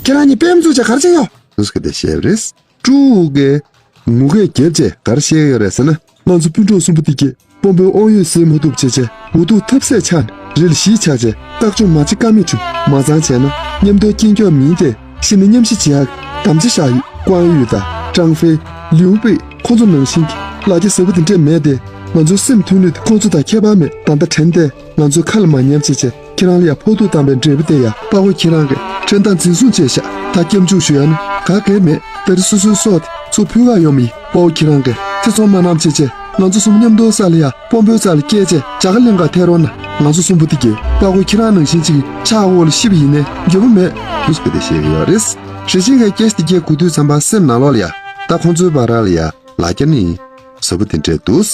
ཁྱེད་རང་གཉིས་པུས་མོ་བཙུགས་རྗེས་ག་རེ་བྱས་ཡོད། འདུག་སེ་དེ་བཤད་པ་རེད། ཀྲུའུ་གིས་ངུ་སྐད་བརྒྱབ་རྗེས་ག་རེ་བཤད་ཀྱི་ཡོད་རེད་ཟེར་ན། ང་ཚོ་སྤུན་གྲོགས་གསུམ་པོ་དེ་གས་དཔོན་པོའི་དབང་ཡོད་ཟིན་མ་ཐུབ་བྱས་རྗེས་འུ་ཐུག་ཐབས་ཟད་ཆགས་ནས་རི་ལ་གཞིས་ཆགས་རྗེས་བརྟག་དཔྱད་མ་བྱེད་ཀ་མེད་བྱུང་། མ་ཚང་བྱས་ན་མཉམ་དུ་སྐྱེས་མགྱོགས་མིན་ཏེ་ཤི་ན་མཉམ་ཤི་བྱེད་ཡག་དམ་བཅའ་བཞག་ཡོད། ཀོང་ཡུས་དང་ཀྲང་ཧྥེ། ལིའུ་པེ་ཁོང་ཚོ་ནང་བཞིན་གྱི་ལ་རྒྱ་ཟབ་པོ་དེ་འདྲས་མེད་དེ། ང་ཚོའི་སེམས་མཐུན་ལུགས་དེ་ཁོང་ཚོ་དང་ཁྱད་པར་མེད། ད་ལྟ་དྲན་ཏེ་ང་ཚོའི་ཁ་ལ་མ་ཉན་བྱས་རྗེས་ཁྱེད་རང་ལ་ཡང་ཕོག་ཐུག་བཏང་བའི་འབྲས་བུ་དེ་ཡང་དཔའ་བོ་ཁྱེད་རང་གིས་ཁྲིམས་ཐག་འཛིན་བཟུང་བྱས་ཤག་ད་སྐྱབས་འཇུག་ཞུ་ཡ་ནི་ག་གེ་མེད། ད་རེས་སོ་སོའི་སྲོག་དེ་ཚུར་ཕུལ་ག་ཡོང་མི་ཡིན། དཔའ་བོ་ཁྱེད་རང་གིས་ཐེ་ཚོམ་མ་གནང་བྱས་རྗེས་ང་ཚོ་གསུམ་མཉམ་དུ་ས་ལ་ཡ་དཔོན་པོའི་རྩ་ལ་བསྐྱལ་རྗེས་རྒྱ་གར་གླིང་ག་ཐད་རོགས་གནང་། ང་ཚོ་གསུམ་པོ་དེ་གས་དཔའ་བོ་ཁྱེད་རང་ནང་བཞིན་ཅིག་ཕྱག་འོག་ལ་ཤི་བ་ཡིན་ནའི་འགྱོད་པ་མེད། འདུག་སེ་དེ་བཤད་ཀྱི་ཡོད་རེད། ཞེ་ཆེན་གྱིས་སྐད་ཆ་དེ་གས་གོ་དུས་ཙམ་པ་སེམས་ནང་ལོགས་ལ་ཡ་ད་ཁོང་ཚོའི་བར་ལ་ཡ་ལ་རྒྱ་ནི་ཟབ་པོ་དེ་འདྲས་འདུག་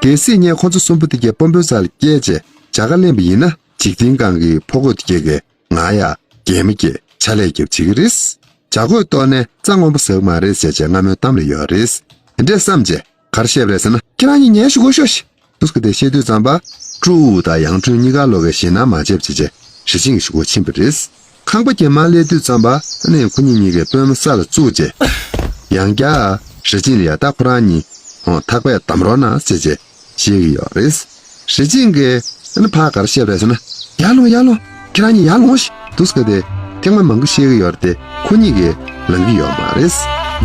གལ་སྲིད་ངས་ཁོང་ཚོ་གསུམ་པོ་དེ་གས་དཔོན་པོའི་རྩ་ལ་བསྐྱལ་རྗེས་རྒྱ་གར་གླིང་པ་ཡིན་ན་འཇིག་རྟེན་སྒང་གི་ཕོ་རྒོད་དེ་གས་ང་ཡ་གད་མོ་བགད་ཕྱག་ལས་རྒྱབ་བྱེད་ཀྱི་རེད། བྱ་རྒོད་གཏོར་ནས་རྩྭ་སྔོན་པོ་ཟ་གི་མ་རེད་ཟེར་བྱས་སྔ་མོའི་གཏམ་ལ་ཡོད་རེད། དེ་འདྲས་བསམ་བྱས་ག་རེ་བཤད་པ་རེད་ཟེར་ན། ཁྱེད་རང་གཉིས་ངའི་གཞུག་གུ་ཤོག་ཤིག་འདུག་སེ་དེ་བཤད་དུས་ཙམ་པ་ཀྲུའུ་དང་ཡང་ཁྲུན་གཉིས་ཀ་ལོག་གིས་ཞེད་སྣང་མ་བྱེད་པ་བྱས་རྗེས་ཞེ་ཆེན་གྱི་གཞུག་གུ་ཕྱིན་པ་རེད། ཁང་པ་གྱེན་མར་སླེབས་དུས་ཙམ་པ་ཨ་ནི་ཁོ་གཉིས་གཉིས་ཀས་པུས་མོ་ས་ལ་བཙུགས་རྗེས་ཡང་བསྐྱར་ཞེ་ཆེན་ལ་ཡ་ད་ཁོ་རང་གཉིས་ཐག་པས་བསྡམ་རོགས་གནང་ཟེར་བྱས་བཤད་ཀྱི་ཡོད་རེད། ཞེ་ཆེན་གྱིས་ཨ་ནི་ཕར་ག་རེ་བཤད་པ་རེད་ཟེར་ན། ཡར་ལོངས་ཡར་ལོངས། ཁྱེད་རང་གཉིས་ཡར་ལོངས་ཤིག་འདུག་སེ་དེ་ཐེངས་མ་མང་པོ་བཤད་ཀྱི་ཡོད་རེད་དེ་ཁོ་གཉིས་ཀྱིས་ལང་གི་ཡོད་མ་རེད།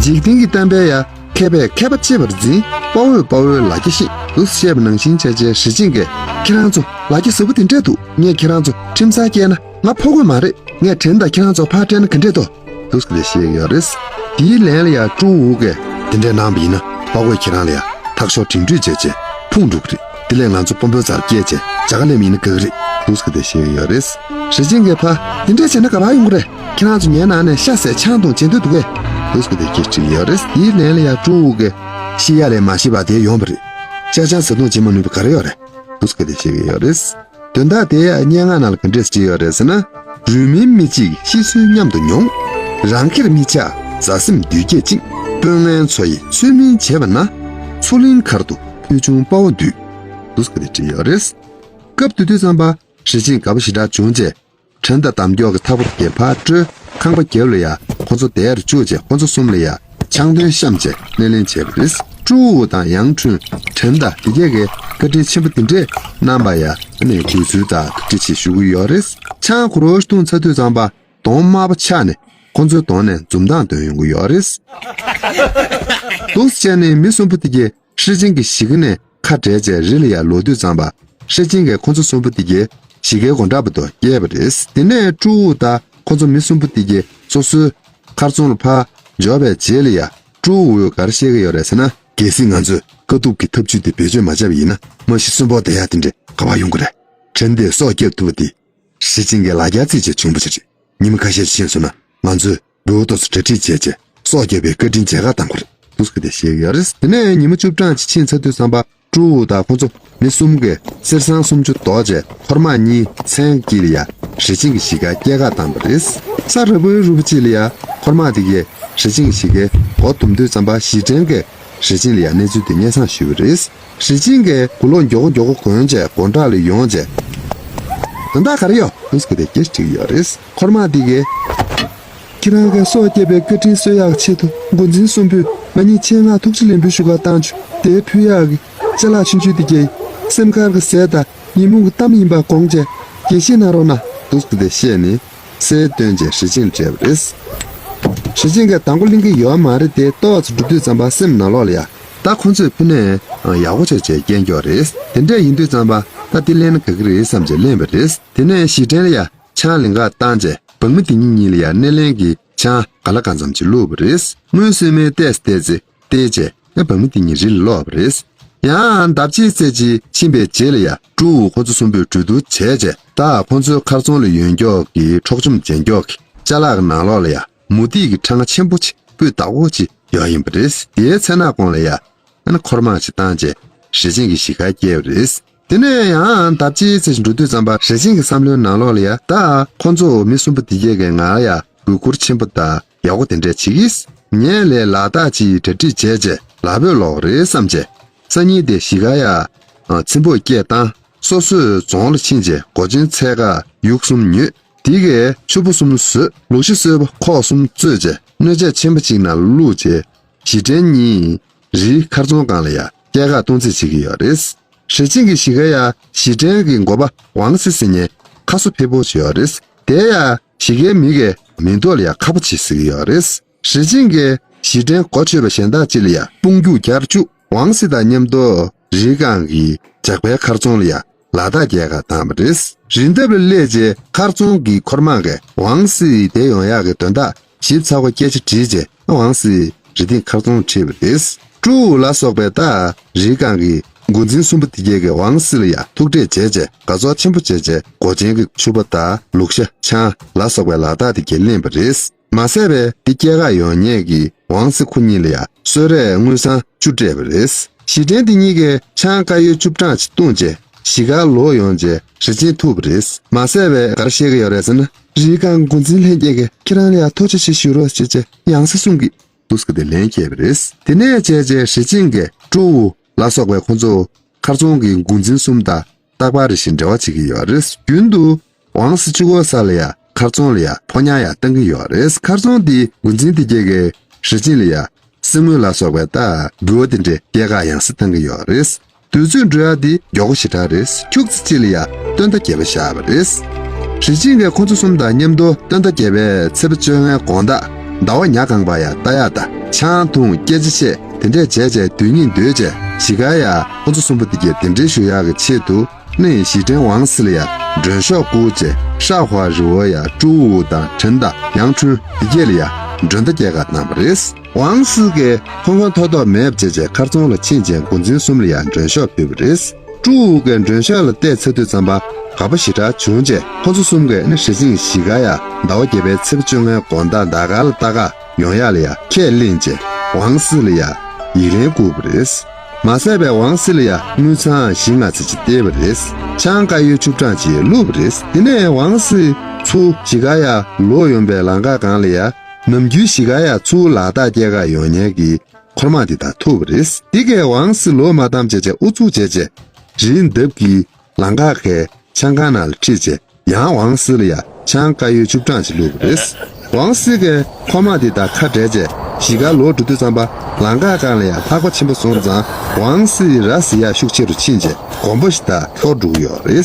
འཇིག་རྟེན་གྱི་གཏམ་དཔེ་ཡ་མཁས་པས་མཁས་པ་གཅེས་པར་འཛིན། དཔའ་བོས་དཔའ་བོའི་ལ་རྒྱ་བཤད་འདུག་སེ་བཤད་པ་ནང་བཞིན་བྱས་རྗེས་ཞེ་ཆེན་གྱིས་ཁྱེད་རང་ཚོ་ལ་རྒྱ་ཟབ་པོ་དེ་འདྲས་འདུག་ངས་ཁྱེད་རང་ཚོ་ཁྲིམས་སར་བསྐྱལ་ན་ང་ཕོ་རྒོད་མ་རེད། ངས་བྲན་དང་ཁྱེད་རང་ཚོ་ཕར་སྤྲད་ན་ག་འདྲས་འདུག་འདུག་སེ་བཤད་ཀྱི་ཡོད་རེད། དེའི་ལན་ལ་ཡ་ཀྲུའུ་ཝུ་གིས་དེ་འདྲས་གནང་བ་ཡིན་ན་དཔའ་བོས་ཁྱེད་རང་ལ་ཡ་ཐག་ཤོག་དྲིན་དྲུད་བྱས་རྗེས་ཕུང་འགྲོ་གི་རེད། དེ་ལས་ང་ཚོ་དཔོན་པོའི་རྩར་བསྐྱལ་རྗེས་རྒྱ་གར་སླེབས་ཡིན་ན་དགའ་གི་རེད། འདུག་སེ་དེ་བཤད་ཀྱི་ཡོད་རེད། ཞེ་ཆེན་གྱིས་ཕར་དེ་འདྲས་བྱས་ན་ག་པར་ཡོང་གི་རེད། ཁྱེད་རང་ཚོ་ངའི་ནང་ནས་ཤ་ཟས་ཆང་འཐུང་བྱེད་འདོད་འདུག་གས། འདུག་སེ་དེ་སྐད་དྲིས་ཀྱི་ཡོད་རེད། དེའི་ལན་ལ་ཡ་ཀྲུའུ་ཝུ་གིས་ཤི་ཡ་ལས་མ་ཤི་བ་དེ་ཡོང་བ་རེད། ཤ་ཆང་ཟ་འཐུང་བྱེད་མ་ནུས་པ་ག་རེ་ཡོད་རེད། འདུག་སེ་དེ་བཤད་ཀྱི་ཡོད་རེད། དོན་དག་དེ་སྙན་ངག་ནང་ལ་ག་འདྲས་བྲིས་ཡོད་རེད་ཟེར་ན། རུས་མིང་མི་གཅིག་ཤི་གསོན་མཉམ་དུ་མྱོང་། རང་ཁེར་མི་ཆགས་མཛའ་སེམས་འདུས་སྐྱེད་ཅིང་། དཔོན་ངན་མཚོ་ཡི་ཚུལ་མིན་བྱེད་པ་ན། མཚོ་གླིང་མཁར་དུ་ཕུལ་བྱུང་དཔའ་བོ་འདུས། འདུག་སེ་དེ་བྲིས་ཡོད་རེད། སྐབས་དེ་དུས་ཙམ་པ་ཞེ་ཆེན་དགའ་པོ་ཞེ་དྲག་བྱུང་རྗེས། བྲན་དང་གདམ་སྐྱོག་གི་ཐག་པ་དེ་གས་ཕར་བཀྲོལ། ཁང་པ་རྒྱབ་ལ་ཡ་ཁོ་ཚོ་བསྡད་ཡར་བཅུག་རྗེས་ཁོ་ཚོ་གསུམ་ལ་ཡ་ཆང་འདོན་བཤམས་རྗེས་སྣེ་ལེན་བྱས་པ་རེད། ཀྲུའུ་ཝུ་དང་ཡང་ཁྲུན་བྲན་དང་དེ་གས་ཀྱིས་བཀའ་དྲིན་ཆེན་པོ་དེ་འདྲས་གནང་པ་ཡ་ཨ་ནི་དུས་ཚོད་དང་ཐུགས་རྗེ་ཆེ་ཞུ་གི་ཡོད་རེད། ཆང་ཁོ་རང་བཏུང་ཚར་དུས་ཙམ་པ་གདོང་དམར་པོ་ཆགས་ནས་ཁོ་ཚོའི་གདོང་ནས་འཛུམ་མདངས་སྟོན་ཡོང་གི་ཡོད་རེད། འདུག་སེ་བྱས་ནས་མི་གསུམ་པོ་དེ་གས་ཞེ་ཆེན་གྱི་གཞིས་ཀ་ནས་ཁ་བྲལ་རྗེས་རི་ལ་ཡར་ལོག་དུས་ཙམ་པ། ཞེ་ཆེན་གྱིས་ཁོ་ཚོ་གསུམ་པོ་དེ་གས་གཞིས་ཀའི་སྒོ་འགྲམ་བར་དུ་བསྐྱལ་བ་རེད། དེ་ནས་ཀྲུའུ་ཝུ་དང་ཁོ་ཚོ་མི་གསུམ་པོ་དེ་གས་སོ་སོའི་མཁར་རྫོང་ལ་ཕར་འབྱོར་བའི་རྗེས་ལ་ཡ་ཀྲུའུ་ཝུས་ག་རེ་བཤད་ཀྱི་ཡོད་རེད་ཟེར་ན། གལ་སྲིད་ང་ཚོས་དཀའ་ཐུབ་ཀྱི་ཐབས་ཇུས་དེ་བེད་སྤྱོད་མ་བྱས་པ་ཡིན་ན་མ་གཞི་གསོན་པོ་བསྡད་ཡ་དེ་འདྲས་ག་པར་ཡོང་གི་རེད། བྲན་དེ་སྲོག་བསྐྱབས་ཐུབ་པ་དེ། ཞེ་ཆེན་གྱི་ལ་རྒྱ་རྩིས་བྱས་བྱུང་བ་ཞིག་རེད། ཉི་མ་ཁ་ཤས་ཤིག་ཕྱིན་སོང་ན་ང་ཚོས་འབུལ་བ་ཏོག་ཙམ་གྲ་སྒྲིག་བྱས་རྗེས་སྲོག་བསྐྱབས་པའི་བཀའ་དྲིན་མཇལ་ཁ་བཏང་དགོས་རེད། འདུག་སེ་དེ་བཤད་ཀྱི་ཡོད་རེད། དེ་ནས་ཉི་མ་བཅུ་གྲངས་ཅིག་ཕྱིན་ཚར་དུས་ཙམ་པ་ཀྲུའུ་ཝུ་དང་ཁོ་ཚོ་མི་གསུམ་གྱིས་གསེར་སྲང་སུམ་ཅུ་འདོགས་རྗེས་འཁོར་དམག་གཉིས་མཚན་དཀྱིལ་ལ་ཡ་ཞེ་ཆེན་གྱི་གཞིས་ཀར་སྐྱེལ་ཁ་བཏང་བ་རེད། ས་ར་བའི་རུ་པ་ཅིག་ལ་ཡ་འཁོར་དམག་དེ་གས་ཞེ་ཆེན་གྱི་གཞིས་ཀའི་སྒོ་བརྡུངས་དུས་ཙམ་པ་ཞི་ཀྲན་གྱིས་ཞེ་ཆེན་ལ་ཡ་གནས་ཚུལ་དེ་སྙན་སེང་ཞུས་པ་རེད། ཞེ་ཆེན་གྱིས་གོས་ལོག་མགྱོགས་པོ་མགྱོགས་པོ་གོན་རྗེས་སྒོ་འགྲམ་ལ་ཡོང་རྗེས། དོན་དག་ག་རེ་ཡོད། འདུག་སེ་དེ་སྐད་ཆ་དྲིས་ཀྱི་ཡོད་རེད། འཁོར་དམག་དེ་གས། ཁྱེད་རང་གིས་སྲོག་བསྐྱབས་པའི་བཀའ་དྲིན་གསོ་ཡག་ཆེད་དུ་འགོ་འཛིན་གསུམ་པོས་ང་གཉིས་ཆེད་མངགས་ཐུགས་རྗེ་ལེགས་འབུལ་ཞུ་གར་བཏང་བྱུང་། དེ་ཕུལ་ཡག་གི་ཅ་ལག་ཆུང་ཆུང་དེ་གས་སེམས་ཁར་གྱི་ཟས་དང་ཉོན་མོངས་ཀྱི་གཏམ་ཡིན་པ་དགོངས་བྱས་དགྱེས་བཞེས་གནང་རོགས་གནང་། འདུག་སེ་དེ་བཤད་ནས་གསེར་བཏོན་བྱས་ཞེ་ཆེན་ལ་སྤྲད་པ་རེད། ཞེ་ཆེན་གྱིས་དང་པོ་ལེན་གྱི་ཡོད་མ་རེད་དེ་ཏོག་ཙམ་འགྲོ་དུས་ཙམ་པ་སེམས་ནང་ལོགས་ལ་ཡ། ད་ཁོ་ཚོས་ཕུལ་ནས་ཡག་པོ་བྱས་བྱས་སྐྱེལ་རྒྱུ་རེད། དེ་འདྲས་ཡིན་དུས་ཙམ་པ་ད་དེ་ལེན་ན་དགའ་གི་རེད་བསམ་བྱས་ལེན་པ་རེད། དེ་ནས་ཞི་ཀྲན་ལ་ཡ་ཆང་ལིང་ག་བཏང་རྗེས་འབངས་མི་དེ་གཉིས་གཉིས་ལ་ཡ་སྣེ་ལེན་གྱི་ཆང་ག་ལ་གང་འཚམ་ཅིག་བླུགས་པ་རེད། སྔོན་སྲིད་མའི་ལྟས་སུ་བལྟས་ཚེ་བལྟས་རྗེས་ཡང་འབངས་མི་དེ་གཉིས་རི་ལ་ལོག་པ་རེད། ཡང་ལྡབ་གཅིག་ཙམ་ཅིག་ཕྱིན་པའི་རྗེས་ལ་ཡ་ཀྲུའུ་ཝུ་ཁོ་ཚོ་གསུམ་པོས་གྲོས་བསྡུར་བྱས་རྗེས་ད་ཁོ་ཚོའི་མཁར་རྫོང་ལ་ཡོད་མགྱོགས་ཀྱི་འཕྲོག་བཅོམ་བྱེད་མགྱོགས་ཀྱི་ཅ་ལག་གི་ནང་ལོགས་ལ་ཡ་མུ་ཏིག་གི་ཕྲེང་བ་ཆེན་པོ་ཅིག་སྤུས་དག་པོ་ཅིག་ཡོད་ཡིན་པ་རེད། དེའི་ཚེ་ན་གོང་ལ་ཡ། ཨ་ནི་འཁོར་དམག་ཅིག་བཏང་རྗེས་ ཞེ་ཆེན་གྱི་གཞིས་ཀ་སྐྱེལ་བ་རེད། དེ་ནས་ཡང་ལྡབ་གཅིག་ཙམ་ཞིག་འགྲོ་དུས་ཙམ་པ་ཞེ་ཆེན་གྱི་བསམ་བློའི་ནང་ལོགས་ལ་ཡ། ད་ཁོ་ཚོ་མི་གསུམ་པོ་དེ་གྱད་ཀྱིས་ང་ལ་ཡ་གུས་བཀུར་ཆེན་པོ་དང་ཡག་པོ་དེ་འདྲས་བྱེད་ཀྱིས། ངས་ལས་ལ་དྭགས་ཀྱི་གྲ་སྒྲིག་བྱས་རྗེས་ལ་བོད་ལོག་རེད་བསམ་རྗེས། སང་ཉིན་དེ་གཞིས་ཀ་ཡ་ཨ་ཚིམ་པོ་སྐད་བཏང་། སོ་སོའི་རྫོང་ལ་ཕྱིན་རྗེས་སྒོ་ཆེན་འཚོལ་ག་ཡུག་གསུམ་ཉོས། དེ་གས་ཕྱུ་པ་གསུམ་བཟོས། ལུག་ཤ་གསོལ་པ་ཁོག་གསུམ་བཙོས་རྗེས་སྣོད་ཆས་ཆེན་པོ་གཅིག་ནང་བླུགས་རྗེས། གཞིས་བྲན་གཉིས་རིའི་མཁར་རྫོང་སྒང་ལ་ཡ་སྐྱེལ་ག་གཏོང་རྩིས་བྱེད་ཀྱི་ཡོད་རེད། ཞེ་ཆེན་གྱི་གཞིས་ཀ་ཡ་གཞིས་བྲན་གྱི་འགོ་པ་ཝང་སི་ཟེར་མཁན་ཁ་གསོ་ཕེ་པོ་ཅིག་ཡོད་རེད། དེ་ཡ་གཞིས་ཀའི་མི་གས་མིང་ཐོག་ལ་ཡ་ཁ་པོ་ཆེ་ཟེར་གྱི་ཡོད་རེད། ཞེ་ཆེན་གྱིས་གཞིས་བྲན་གོ་ཆོད་པ་གཞན་དག་ཅིག་ལ་ཡ་དཔུང་རྒྱུག་བརྒྱབ་བཅུག་ཝང་སི་དང་མཉམ་དུ་རིའི་སྒང་གི་ཇག་པའི་མཁར་རྫོང་ལ་ཡ་ལ་དྭགས་སྐྱེལ་ག་བཏང་བ་རེད། རི་འདབས་ལ་སླེབས་རྗེས་མཁར་རྫོང་གི་འཁོར་དམག་གིས་ཝང་སི་དེད་ཡོང་ཡག་གི་དོན་དག་ཞིབ་ཚགས་པོ་སྐད་ཆ་དྲིས་རྗེས་ཝང་སི་རི་སྟེང་མཁར་རྫོང་ཁྲིད་པ་རེད། ཀྲུའུ་ལ་སོགས་པས་ད་རིའི་སྒང་གི་འགོ་འཛིན་གསུམ་པོ་དེ་གྱད་ཀྱིས་ཝང་སི་ལ་ཡ་ཐུག་འཕྲད་བྱས་རྗེས་དགའ་ཚོར་ཆེན་པོ་བྱས་རྗེས་སྒོ་ཆེན་གྱི་ཕྱུ་པ་དང་ལུག་ཤ་ཆང་ལ་སོགས་པའི་ལ་དྭགས་དེ་གྱད་ལེན་པ་རེད། མ་ཟད་པའི་དེ་སྐྱེལ་ག་ཡོང་མཁན་གྱི་ཝང་སི་ཁོ་གཉིས་ལ་ཡ་གསོལ་རས་དངུལ་སྲང་བཅུ་སྤྲད་པ་རེད། གཞིས་བྲན་དེ་གཉིས་ཀས་ཆང་དཀར་ཡོལ་བཅུ་གྲངས་ཅིག་བཏུངས་རྗེས་གཞིས་ཀར་ལོག་ཡོང་རྗེས་ཞེ་ཆེན་ཐུག་པ་རེད། མ་ཟད་པའི་ག་རེ་བཤད་ཀྱི་ཡོད་རེད་ཟེར་ན། རིའི་སྒང་འགོ་འཛིན་ལྷན་རྒྱས་ཀྱིས་ཁྱེད་རང་ལ་ཡ་ཐུགས་རྗེ་ཆེ་ཞུ་རོགས་བྱས་རྗེས་ཝང་སི་གསུང་གིས་འདུག་སེ་དེ་ལན་བསྐྱལ་བ་རེད། དེ་ནས་བྱས་རྗེས་ཞེ་ཆེན་གྱིས་ཀྲུའུ་ལ་སོགས་པའི་ཁོ་ཚོ་མཁར་རྫོང་གི་འགོ་འཛིན་གསུམ་དང་རྟག་པར་རེ་བཞིན་འབྲེལ་བ་བྱེད་ཀྱི་ཡོད་རེད། རྒྱུན་དུ་ཝང་སི་གཅིག་པོ་ས་ལ་ཡ་མཁར་རྫོང་ལ་ཡ་ཕོ་ཉ་ཡ་བཏང་གི་ཡོད་རེད། མཁར་རྫོང་འདིའི་འགོ་འཛིན་དེ་གྱད་ཀྱིས་ཞེ་ཆེན་ལ་ཡ་གསེར་དངུལ་ལ་སོགས་པའི་རྟ་འབུལ་བ་དེ་འདྲའི་སྐྱེལ་ག་ཝང་སི་བཏང་གི་ཡོད་རེད། དུས་ཚོད་འགྲོ་ཡ་འདི་མགྱོགས་པོ་ཞེ་དྲག་རེད། ཁྱུག་ཙམ་ཅིག་ལ་ཡ་སྟོན་ཟླ་བརྒྱད་པ་ཤར་བ་རེད། ཞེ་ཆེན་གྱིས་ཁོ་ཚོ་གསུམ་དང་མཉམ་དུ་སྟོན་ཟླ་བརྒྱད་པའི་ཚེས་པ་བཅོ་ལྔའི་དགོང་དག་ཟླ་བ་ཉ་གང་བ་ཡ་ལྟ་ཡ་དང་ཆང་འཐུང་སྐད་ཆ་བཤད་དེ་འདྲས་བྱས་བྱས་དུས་ཉིན་སྡོད་བྱས་གཞིས་ཀ་ཡ་ཁོ་ཚོ་གསུམ་པོ་དེ་གྱད་གདན་འདྲེན་ཞུ་ཡག་གི་ཆེད་དུ་ནི་གཞིས་བྲན་ཝང་སི་ལ་ཡ་མགྲོན་ཤོག་བསྐུར་བྱས་ཧྲ་ཧྭ་རི་བོ་ཡ་ཀྲུའུ་ཝུ་དང་ཁྲིན་དང་ཡང་ཁྲུན་དེ་གྱད་ལ་ཡ་མགྲོན་བརྡ་སྐྱེལ་ག་གནང་བ་རེད། ཝང་སི་གིས་ཁོང་ཁོང་ཐོག་ཐོག་མེད་པ་བྱས་བྱས་མཁར་རྫོང་ལ་ཕྱིན་བྱས་འགོ་འཛིན་གསུམ་ལ་ཡ་མགྲོན་ཤོག་ཕུལ་བ་རེད། ཀྲུའུ་ཝུ་གིས་མགྲོན་ཤོག་ལ་བལྟས་ཚར་དུས་ཙམ་པ་དགའ་པོ་ཞེ་དྲག་བྱུང་རྗེས་ཁོ་ཚོ་གསུམ་གྱིས་ནི་ཞེ་ཆེན་གྱི་གཞིས་ཀ་ཡ་ཟླ་བ་བརྒྱད་པའི་ཚེས་པ་བཅོ་ལྔའི་དགོང་དག་ཟླ་དཀར་ལ་ལྟ་ག་ཡོང་ཡ་ལ་ཡ་ཁས་ལེན་བྱས་ཝང་སི་ལ་ཡ་ཡིག་ལན་བསྐུར་བ་རེད། མ་ཟད་པའི་ཝང་སི་ལ་ཡ་དངུལ་སྲང་བཞི་ལྔ་ཙམ་ཅིག་སྟེར་བ་རེད། ཆང་དཀར་ཡོལ་བཅུ་གྲངས་ཅིག་བླུགས་པ་རེད། དེ་ནས་ཝང་སི་ཚུར་གཞིས་ཀ་ཡ་ལོག་ཡོང་པའི་ལམ་ཁ་སྒང་ལ་ཡ་ནམ་རྒྱུན་གཞིས་ཀ་ཡ་ཚུར་ལ་དྭགས་སྐྱེལ་ག་ཡོང་མཁན་གྱི་འཁོར་དམག་འདི་དང་ཐུག་པ་རེད། འདི་གས་ཝང་སི་ལོག་མ་བཏང་བྱས་བྱས་ཨུ་ཚུགས་བྱས་བྱས་རིའི་འདབས་ཀྱི་ལམ་ཁ་ཁའི་ཆང་ཁང་ནང་ལ་ཁྲིད་བྱས་ཡང་ཝང་སི་ལ་ཡ་ཆང་དཀར་ཡོལ་བཅུ་གྲངས་ཤིག་བླུགས་པ་རེད། ཝང་སི་གིས་འཁོར་དམག་འདི་དང་ཁ་བྲལ་རྗེས་གཞིས་ཀར་ལོག་འགྲོ་དུས་ཙམ་པ་ལམ་ཁ་སྒང་ལ་ཡ་ལྷགས་པ་ཆེན་པོ་སོང་ཙང་ཝང་སི་ར་བཟི་ཡ་ཤུགས་ཆེ་རུ་ཕྱིན་རྗེས་དགོན་པ་ཞིག་དང་འཁྱོག་འགྲོ་གི་ཡོད་རེད།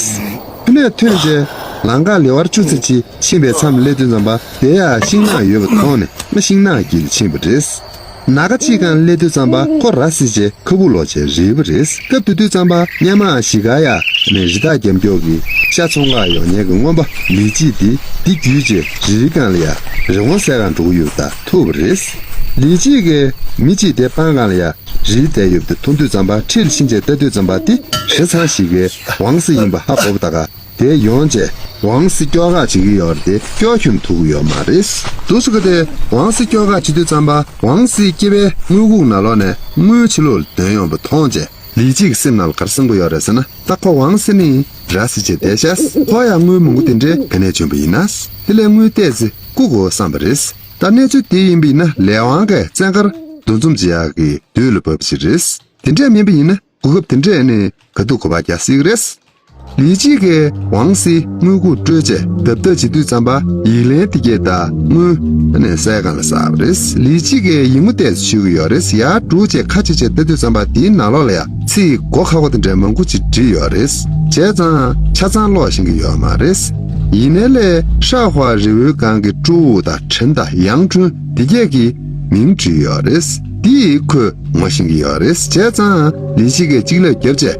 དེ་ནས་ཐོན་རྗེས་ལམ་ཁ་ལེ་དབར་བཅུ་ཙམ་ཅིག་ཕྱིན་པའི་མཚམས་སླེབས་དུས་ཙམ་པ་དེ་ཡ་ཤིང་ནགས་ཡོད་པ་མཐོང་ནས་ཤིང་ནགས་དཀྱིལ་ལ་ཕྱིན་པ་རེད། ནམ་མཁའ་ཕྱེད་ཀ་སླེབས་དུས་ཙམ་པ་ཁོ་ར་བཟི་བྱས་ཁ་སྦུག་ལོག་བྱས་རིལ་བ་རེད། སྐབས་དེ་དུས་ཙམ་པ་སྔོན་མ་གཞིས་ཀ་ཡ་ནས་རི་དྭགས་རྒྱབ་ཀྱོག་གི་ཤ་འཚོང་ག་ཡོང་མཁན་གྱི་རྔོན་པ་ལི་ཅི་དེ་འདི་བརྒྱུད་བྱས་རིའི་སྒང་ལ་ཡ་རི་བོང་བསད་ག་འགྲོ་གི་ཡོད་པ་དང་ཐུག་པ་རེད། ལི་ཅི་གིས་མི་གཅིག་དེ་སྤང་སྒང་ལ་ཡ་རིལ་བསྡད་ཡོད་པ་དེ་མཐོང་དུས་ཙམ་པ་འཁྲིས་ལ་ཕྱིན་བྱས་བལྟ་དུས་ཙམ་པ་དེ་རི་ཚང་ཞིག་གི་ཝང་སི་ཡིན་པ་ཧ་གོ་བ་ད་ག་དེ་ཡོང་རྗེས་ཝང་སི་སྐྱོར་ག་བྱེད་ཀྱི་ཡོད་རེད་དེ་སྐྱོར་ཤོར་ཐུབ་ཀྱི་ཡོད་མ་རེད། འདུག་སེ་གི་དེ་ཝང་སི་སྐྱོར་ག་བྱེད་དུས་ཙམ་པ་ཝང་སི་སྐེད་པའི་དངུལ་ཁུག་ནང་ལོགས་ནས་དངུལ་ཕྱི་ལོགས་ལ་འདོན་ཡོང་པ་མཐོང་རྗེས་ལི་ཅི་གི་སེམས་ནང་ལ་ག་རེ་བསམ་གྱི་ཡོད་རེད་ཟེར་ན། ད་ཁོ་ཝང་སི་ནི་ར་བཟི་བྱས་བསྡད་ཤག་ཁོ་ཡང་དངུལ་མང་པོ་དེ་འདྲས་ག་ནས་བྱུང་བ་ཡིན་ན། དེ་ལས་དངུལ་ཏོག་ཙམ་བརྐུ་དགོས་བསམ་པ་རེད། ད་གནས་ཚུལ་དེ་ཡིན་པ་ཡིན་ན་ལས་དབང་གིས་བཙན་མཁར་འདུ་འཛོམས་བྱེད་ཡག་གི་དུས་ལ་བབས་པ་ཞིག་རེད། དེ་འདྲས་མིན་པ་ཡིན་ན། གོ་སྐབས་དེ་འདྲས་ནི་ག་དུས་གོ་བ་རྒྱག་སྲིད་ཀྱི་རེད། ལི་ཅི་གིས་ཝང་སི་དངུལ་ཁུག་སྤྲོད་རྗེས་རྡབ་རྡབ་བྱེད་དུས་ཙམ་པ་ཡིག་ལན་དེ་གྱད་དང་དངུལ་ནས་སའི་སྒང་ལ་བསགས་པ་རེད། ལི་ཅི་གིས་ཡིག་ངོ་ཏོག་ཙམ་ཞུ་གི་ཡོད་རེད། ཡར་འགྲོ་རྗེས་ཁ་ཕྱེ་རྗེས་ལྟ་དུས་ཙམ་པ་དེའི་ནང་ལོགས་ལ་ཡ་ཚིག་མགོ་ཁ་པོ་དེ་འདྲས་མང་པོ་ཅིག་བྲིས་ཡོད་རེད། བྱས་ཙང་ཆ་ཚང་ཀློག་ཤེས་ཀྱི་ཡོད་མ་རེད། ཡིན་ནའི་ལས་ཧྲ་ཧྭ་རི་བོའི་སྒང་གི་ཀྲུའུ་ཝུ་དང་ཁྲིན་དང་ཡང་ཁྲུན་དེ་གྱད་ཀྱི་མིང་བྲིས་ཡོད་རེད། དེ་ཡིས་ཁོས་ངོ་ཤེས་ཀྱི་ཡོད་རེད། བྱས་ཙང་ལི་ཅི་གིས་གཅིག་ལབ་བརྒྱབ་རྗེས།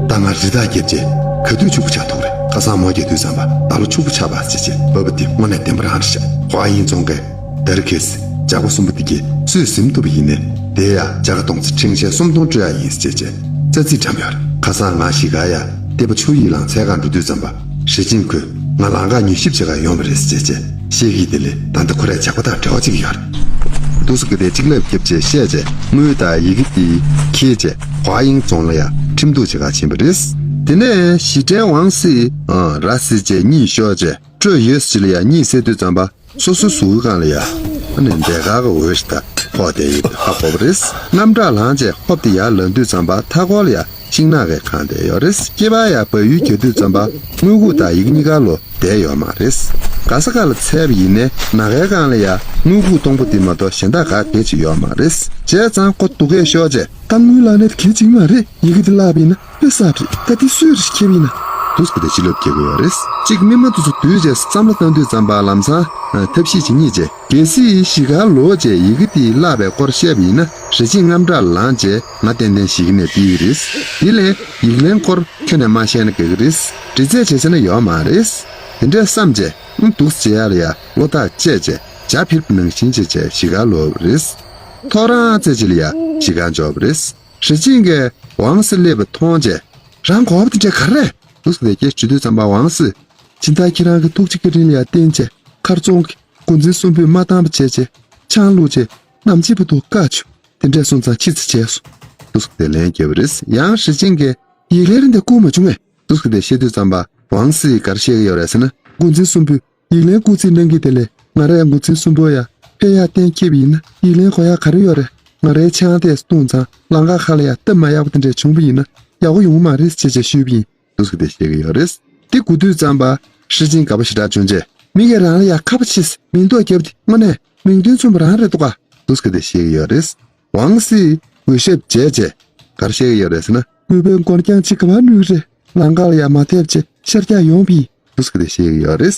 ད་ང་རི་དྭགས་རྒྱབ་རྗེས་ག་དུས་ཕྱུག་པོ་ཆགས་ཐུབ་རེད། ཁ་སང་མོ་རྒྱག་དུས་ཙམ་པ་ད་ལོ་ཕྱུག་པོ་ཆགས་པ་ཟེར་བྱས་བབས་པ་དེ་དངོས་གནས་བདེན་པ་རང་རེད་ཤག་ཧྭ་དབྱིང་ཙུང་གིས་དར་གིས་ཇག་པ་གསུམ་པོ་དེ་གྱད་ཚུར་ཟིན་ཐུབ་པ་ཡིན་ནའི་དེ་ཡ་ཇ་ག་སྟོང་ཙམ་ཁྲིམས་ཆད་སུམ་སྟོང་སྤྲོད་ཡ་ཡིན་ཟེར་བྱས་རྩ་ཚིག་བཀྲམ་ཡོད་རེད། ཁ་སང་ང་གཞིས་ཀ་ཡ་སྟེགས་པ་ཆུ་ཡི་ལང་ཚལ་སྒང་འགྲོ་དུས་ཙམ་པ་ཞེ་ཆེན་ཁོས་ང་ལམ་ཁ་ཉུལ་ཞིབ་བྱེད་ག་ཡོང་བ་རེད་ཟེར་བྱས་བཤད་ཀྱི་དེ་ལས་ད་ལྟ་ཁོ་རའི་ཇག་པ་དང་འབྲེལ་བ་བྱེད་ཀྱི་ཡོད་རེད། འདུག་སེ་གི་དེ་གཅིག་ལབ་བརྒྱབ་བྱས་བཤད་བྱས་དངུལ་དང་ཡི་གེ་དེ་འཁྱེར་བྱས་ཧྭ་དབྱིང་ཙུང་ལ་ཡ་ ཁྲིམས་གཏུག་བྱེད་གར་ཕྱིན་པ་རེད། དེ་ནས་ཞི་ཁྲོན་ཝང་སི་ཨ་ར་སི་བཅས་གཉིད་ཤོར་རྗེས་སྤྲོད་ཡོད་ཅི་ལ་ཡ་གཉིད་སད་དུས་ཙམ་པ། སོ་སོའི་གཟུགས་སྒང་ལ་ཡ། ཨ་ནི་འདས་ཁར་གི་འོད་ཞིག་དང་ཕོག་བསྡད་ཡོད་པ་ཧ་གོ་བ་རེད། དངངས་སྐྲག་ལངས་རྗེས་ཧོབ་སྟེ་ཡར་ལངས་དུས་ཙམ་པ་མཐའ་འཁོར་ལ་ཡ་ཤིང་ནགས་ཀྱིས་གང་བསྡད་ཡོད་རེད། སྐེད་པར་ཡ་བལ་ཡུལ་གྱོན་དུས་ཙམ་པ་དངུལ་ཁུག་དང་ཡི་གེ་གཉིས་ཀ་ལོ་བསྡད་ཡོད་མ་རེད། ག་ས་ག་ལ་འཚོལ་བ་ཡིན་ནའི་ནམ་མཁའི་སྒང་ལ་ཡ་དངུལ་ཁུག་སྟོང་པ་དེ་མ་གཏོགས་གཞན་དག་ག་གེ་ཅིག་ཡོད་མ་རེད། བྱས་ཙང་ཁོ་སྡུག་སྐད་ཤོར་རྗེས། ད་དངུལ་ལག་ནས་གལ་ཆེན་མ་རེད། ཡི་གེ་འདི་བརླགས་པ་ཡིན་ན་དཔེ་གསར་རེད། ད་འདི་སུས་རེ་ཁྱེར་བ་ཡིན་ན། འདུག་སེ་དེ་ཕྱི་ལོགས་ཁྱེར་གི་ཡོད་རེད། གཅིག་མི་མང་དེ་ཚོ་བསྡུས་རྗེས་བསམ་བློ་བཏང་དུས་ཙམ་པ་ལམ་སང་ཐབས་ཤེས་བྱེད་སྙིང་རྗེ། གལ་སྲིད་གཞིས་ཀར་ལོག་རྗེས་ཡི་གེ་དེ་བརླགས་པའི་སྐོར་བཤད་པ་ཡིན་ན་ཧྲི་ཅིན་དངངས་སྐྲག་ལངས་རྗེས་ང་ཏན་ཏན་གཞིས་ཀ་ནས་ཕུད་ཀྱི་རེད། དེ་ལས་ཡིག་ལན་སྐོར་ཁྱོན་ནས་མ་བཤད་ན་དགའ་གི་རེད། འདྲི་རྩད་བྱས་ཟེར་ན་ཡོད་མ་རེད། དེ་འདྲས་བསམ་རྗེས་ཨང་འདུག་སེ་བྱེད་ཡ་ལ་ཡ་བློ་ཐག་བཅད་རྗེས་ཇ་ཕིར་ནང་བཞིན་བྱས་བྱས་གཞིས་ཀར་ལོག་པ་རེད། ཐོ་རངས་ཙམ་ཅིག་ལ་ཡ་གཞིས་ཀར་འབྱོར་བ་རེད། ཧྲི་ཅིན་གྱིས་ཝང་སི་སླེབས་པ་མཐོང་རྗེས། རང་གོ་བ་དེ་འདྲ་ག་རེ་རེད། འདུག་སེ་ལས་ཀྱི་ཞུ་དུས་ཙམ་པ་ཝང་སི། སྦྱིན་བདག་ཁྱེད་རང་གི་ཐུགས་རྗེ་བཀའ་དྲིན་ལ་ཡ་བརྟེན་བྱས་མཁར་རྫོང་གི་འགོ་འཛིན་གསུམ་པོས་མ་བཏང་བ་བྱས་བྱས་ཆང་བླུགས་བྱས་ནམ་ཕྱེད་བར་དུ་བཀག་བཅུག་དེ་འདྲས་སོང་ཙང་ཕྱི་ཙམ་བྱས་སོང་། འདུག་སེ་དེ་ལན་བརྒྱབ་པ་རེད། ཡང་ཧྲི་ཅིན་གྱིས་ཡིག་ལན་རེ་འདི་བསྐུར་མ་བྱུང་ངས། འདུག་སེ་དེ་བཤད་དུས་ཙམ་པ་ཝང་སི་ག་རེ་བཤད་ཀྱི་ཡོད་རེད་ཟེར་ན་འགོ་འཛིན་གསུམ་པོས། ཡིག་ལན་སྐུར་རྩིས་གནང་གི་དེ་ལས་ང་རའི་འགོ་འཛིན་གསུམ་པོ་ཡ་ཕེབས་ཡ་གཏན་འཁེལ་བ་ཡིན་ན་ཡིག་ལན་དགོས་ཡ་ག་རེ་ཡོད་རེད། ང་རའི་ཆང་དེ་བཏུངས་ཙང་ལམ་ཁ་ཁ་ལ་ཡ་སྟབས་མ་ཡག་པ་དེ་འདྲས་བྱུང་བ་ཡིན་ན་ཡག་པོ་ཡོང་གི་མ་རེད་ཅེས་བྱས་ཞུས་པ་ཡིན། འདུག་སེ་དེ་བཤད་ཀྱི་ཡོད་རེད། དེ་གོ་དུས་ཙམ་པ་ཧྲི་ཅིན་དགའ་པོ་ཞེ་དྲག་བྱུང་རྗེས་མི་གིས་རང་ལ་ཡ་ཁ་པ་བྱས་མིང་འདོགས་བརྒྱབ་དེ་དངོས་གནས་མིང་དོན་མཚུངས་པ་རང་རེད་འདུག་ག་འདུག་སེ་དེ་བཤད་ཀྱི་ཡོད་རེད། ཝང་སི་འོས་ཤོབ་བྱས་རྗེས་ག་རེ་བཤད་ཀྱི་ཡོད་རེད་ཟེར་ན། གུས་པའི་མགོན་རྐྱང་གཅིག་ག་པར་ནུས་རེད། ལམ་ཁ་ལ་ཡ་མ་ཐེབས་བྱས་ཤར་རྒྱག་ཡོང་བ་ཡིན། འདུག་སེ་དེ་བཤད་ཀྱི་ཡོད་རེད།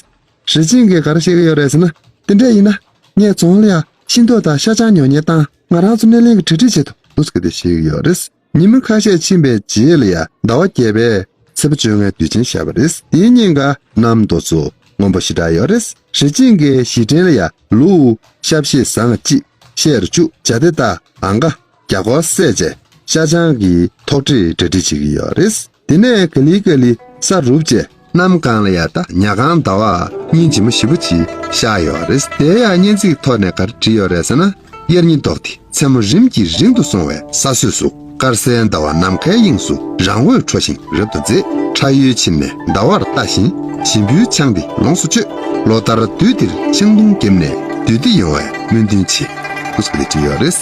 ཧྲི་ཅིན་གྱིས་ག་རེ་བཤད་ཀྱི་ཡོད་རེད་ཟེར་ན། དེ་འདྲ་ཡིན་ན་ངས་རྫོང་ལ་ཡ་ཤིང་ཏོག་དང་ཤ་ཆང་ཉོ་མཁན་བཏང་ང་རང་ཚོ་སྣེ་ལེན་གྱི་གྲ་སྒྲིག་བྱེད་དོ། འདུག་སེ་དེ་བཤད་ཀྱི་ཡོད་རེད། ཉི་མ་ཁ་ཤས་ཕྱིན་པའི་རྗེས་ལ་ཡ་ཟླ་བ་བརྒྱད་པའི་ཚེས་པ་བཅོ་ལྔའི་དུས་ཆེན་བཞག་པ་རེད། དེའི་ཉིན་ཀ་གནམ་དུས་ཚོད་སྔོན་པོ་ཞེ་དྲག་ཡོད་རེད། ཧྲི་ཅིན་གྱིས་ཞི་ཁྲོན་ལ་ཡ་ལུའུ་ཞབས་ཕྱི་བཟང་ཅིག་བཤད་རུ་བཅུག་བྱ་དེ་དང་ཨང་ཀ་རྒྱ་སྒོར་བསད་རྗེས་ཤ་ཆང་གི་ཐོག་ཁྲིས་གྲ་སྒྲིག་བྱེད་ཀྱི་ཡོད་རེད། དེ་ནས་ག་ལེ་ག་ལེ་ས་རུབ་རྗེས་གནམ་གང་ལ་ཡ་ད་ཉ་གང་ཟླ་བ་སྙིང་རྗེ་མོ་ཞེ་པོ་ཅིག་ཤར་ཡོད་རེད། དེ་ཡང་སྙན་ཚིག་ཐོག་ནས་ག་རེ་བྲིས་ཡོད་རེད་ཟེར་ན། དབྱར་ཉི་ལྡོག་སྟེ་མཚན་མོ་རིམ་གྱིས་རིང་དུ་སོང་བའི་ས་སྲོད་སུ། དཀར་གསལ་ཟླ་བ་ནམ་མཁའི་དབྱིངས་སུ་རང་འོད་འཕྲོ་ཞིང་རབ་ཏུ་མཛེས། ཁྲ་ཡོལ་ཕྱིན་ནས་ཟླ་བར་ལྟ་བཞིན་བྱིན་འབུལ་ཆང་འདི་ལོངས་སུ་སྤྱོད། ལོ་ལྟར་དུས་འདིར་ཆང་བདུན་བརྒྱབ་ནས་དུས་བདེ་ཡོང་བའི་སྨོན་འདུན་ཆེ། འདུག་སེ་བྲིས་ཡོད་རེད།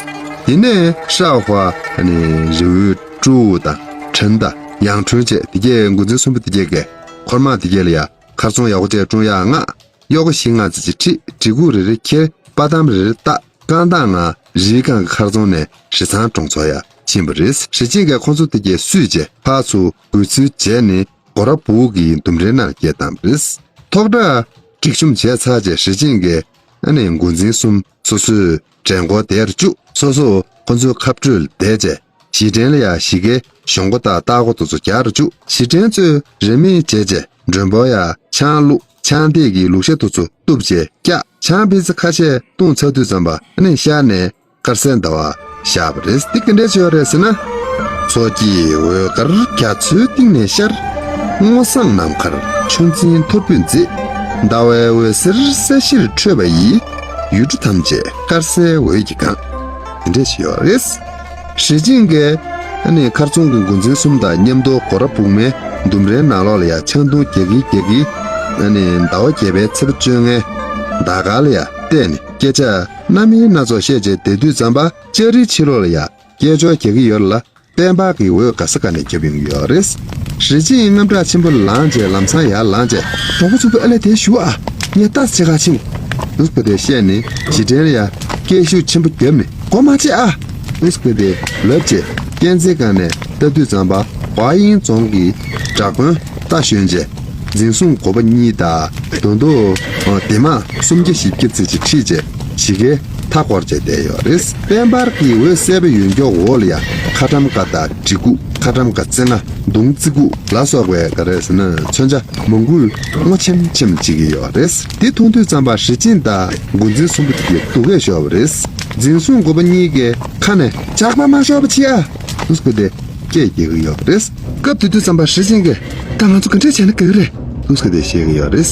དེ་ནས་ཧྲའོ་ཧྭ་ནི་རི་བོའི་ཀྲུའུ་དང་ཁྲེན་དང་ཡང་ཁྲུན་བཅས་དེ་གའི་འགོ་འཛིན་གསུམ་པོ་དེ་གས་ཀྱིས་འཁོར་དམག་དེ་གས་ལ་ཡ་མཁར་རྫོང་ཡག་པོ་བཅས་བསྐྲུན་ཡག་མངགས། གཡོག་བཞི་ལྔ་ཙམ་ཅིག་ཁྲིད། གྲི་གུག་རེ་རེ་འཁྱེར། པ་དམ་རེ་རེ་བཏགས། རྐང་ཐང་ང་རིའི་སྒང་གི་མཁར་རྫོང་ནས་རི་ཚང་གྲོང་ཚོ་ཡར་ཕྱིན་པ་རེད། ཧྲི་ཅིན་གྱིས་ཁོང་ཚོ་དེ་གས་བསུས་རྗེས་ཕར་ཚུར་འགུལ་ཚུལ་བྱས་ནས་སྒོ་ར་སྦུག་གི་ལྡུམ་རའི་ནང་སྐྱེལ་བཏང་བ་རེད། ཐོག་ཁྲ་སྒྲིག་གཤོམ་བྱས་ཚར་རྗེས་ཧྲི་ཅིན་གྱིས་ཨ་ནི་འགོ་འཛིན་གསུམ་སོ་སོའི་གྲལ་མགོར་བསྡད་རུ་བཅུག་སོ་སོ་ཁོ་ཚོའི་ཁ་སྤྲོད་ལ་བསྡད་རྗེས་ཞི་ཁྲོན་ལ་ཡ་གཞིས་ཀའི་གཞོང་སྒོ་དང་ལྟག་སྒོ་དེ་ཚོ་རྒྱག་རུ་བཅུག་ཞི་ཁྲོན་གཙོས་རེས་མོས་བྱས་རྗེས་མགྲོན་པོ་ཡ་ཆང་བླུགས། ཆང་སྟེགས་ཀྱི་ལུག་ཤ་དེ་ཚོ་གཏུབ་རྗེས་བཀྱག་ཆང་པི་ཙི་ཁ་ཤས་བཏུང་ཚར་དུས་ཙམ་པ་ཨ་ནི་ཤར་ནས་དཀར་གསལ་ཟླ་བ་ཤར་བ་རེད། འདི་ག་འདྲས་བྱས་ཡོད་རེད་ཟེར་ན། མཚོ་སྐྱེས་འོད་དཀར་རྒྱ་མཚོའི་གཏིང་ནས་ཤར། སྔོ་བསངས་ནམ་མཁར་ཆུ་འཛིན་ཐོར་བུས་མཛེས། ཟླ་བའི་འོད་ཟེར་ས་གཞིར་འཕྲོས་པ་ཡིས། ཡུལ་གྲུ་ཐམས་ཅད་དཀར་གསལ་འོད་ཀྱིས་གང་། དེ་འདྲས་ཞིག་ཡོད་རེད། ཧྲི་ཅིན་གྱིས་ཨ་ནི་མཁར་རྫོང་གི་འགོ་འཛིན་གསུམ་དང་མཉམ་དུ་སྒོ་ར་སྦུག་མའི་ལྡུམ་རའི་ནང་ལོགས་ལ་ཡ་ཆང་འཐུང་རྒྱག་གིན་རྒྱག་གིན་ཨ་ནི་ཟླ་བ་བརྒྱད་པའི་ཚེས་པ་བཅོ་ལྔའི་ཟླ་སྐར་ལ་ཡ་བལྟས་ནས་སྐད་ཆ་སྣ་མིན་སྣ་ཚོགས་བཤད་བྱས་བསྡད་དུས་ཙམ་པ་ལྕགས་རིའི་ཕྱི་ལོགས་ལ་ཡ་སྐད་ཅོར་རྒྱག་གི་ཡོད་ལ། དཔལ་འབར་གྱི་འོད་ག་ས་ག་ནས་རྒྱབ་ཡོང་གི་ཡོད་རེད། ཧྲི་ཅིན་དངངས་སྐྲག་ཆེན་པོ་ལངས་རྗེས་ལམ་སང་ཡར་ལངས་རྗེས། གྲོགས་པོ་ཚོ་ཨ་ལས་དེ་ཞུ་ཨ། ངས་ལྟ་ཙམ་བྱེད་ག་ཕྱིན། འདུག་པ་དེ་བཤད་ནས་ཞི་ཁྲོན་ལ་ཡ་སྐད་ཤུགས་ཆེན་པོ་བརྒྱབ་ནས་སྒོ་མ་ཕྱེ་ཨ། འདུག་པ་དེ་ལབ་རྗེས་གཅན་གཟན་སྒང་ནས་ལྟ་དུས་ཙམ་པ་ཧྭ་དབྱིན་རྫོང་གི་བྲག་དཔོན་རྟ་ཞོན་རྗེས། འཛིན་བཟུང་འགོ་པ་གཉིས་དང་དོན་དུ་སྡེ་དམག་སུམ་བརྒྱ་བཞི་བརྒྱ་ཙམ་ཅིག་ཁྲིད་རྗེས་གཞིས་ཀའི་མཐའ་བསྐོར་བྱས་བསྡད་ཡོད་རེད། དཔལ་འབར་གྱི་འོད་གསལ་པོ་ཡོད་མགྱོགས་འོག་ལ་ཡ་ཁ་ཊམ་ཀ་དང་གྲི་གུག་ཁ་ཊམ་ཀ་རྩེ་ལྔ་མདུང་རྩེ་དགུ་ལ་སོགས་པའི་ག་རེ་ཟེར་ན་མཚོན་ཆ་མང་པོ་སྔོ་ཆེམ་ཆེམ་བྱེད་ཀྱི་ཡོད་རེད། དེ་མཐོང་དུས་ཙམ་པ་ཧྲི་ཅིན་དང་འགོ་འཛིན་གསུམ་པོ་དེ་གས་སྡུག་སྐད་ཤོར་བ་རེད། འཛིན་བཟུང་འགོ་པ་གཉིས་ཀྱིས་ཁ་ནས་ཇག་པ་མ་ཤོར་བ་བྱེད་ཨ། འདུག་པ་དེ། སྐད་རྒྱག་གི་ཡོད་རེད། སྐབས་དེ་དུས་ཙམ་པ་ཧྲི་ཅིན་གྱིས་ད་ང་ཚོ་ག་འདྲས་བྱས་ན་དགའ་གི་རེད། འདུག་སེ་དེ་བཤད་ཀྱི་ཡོད་རེད།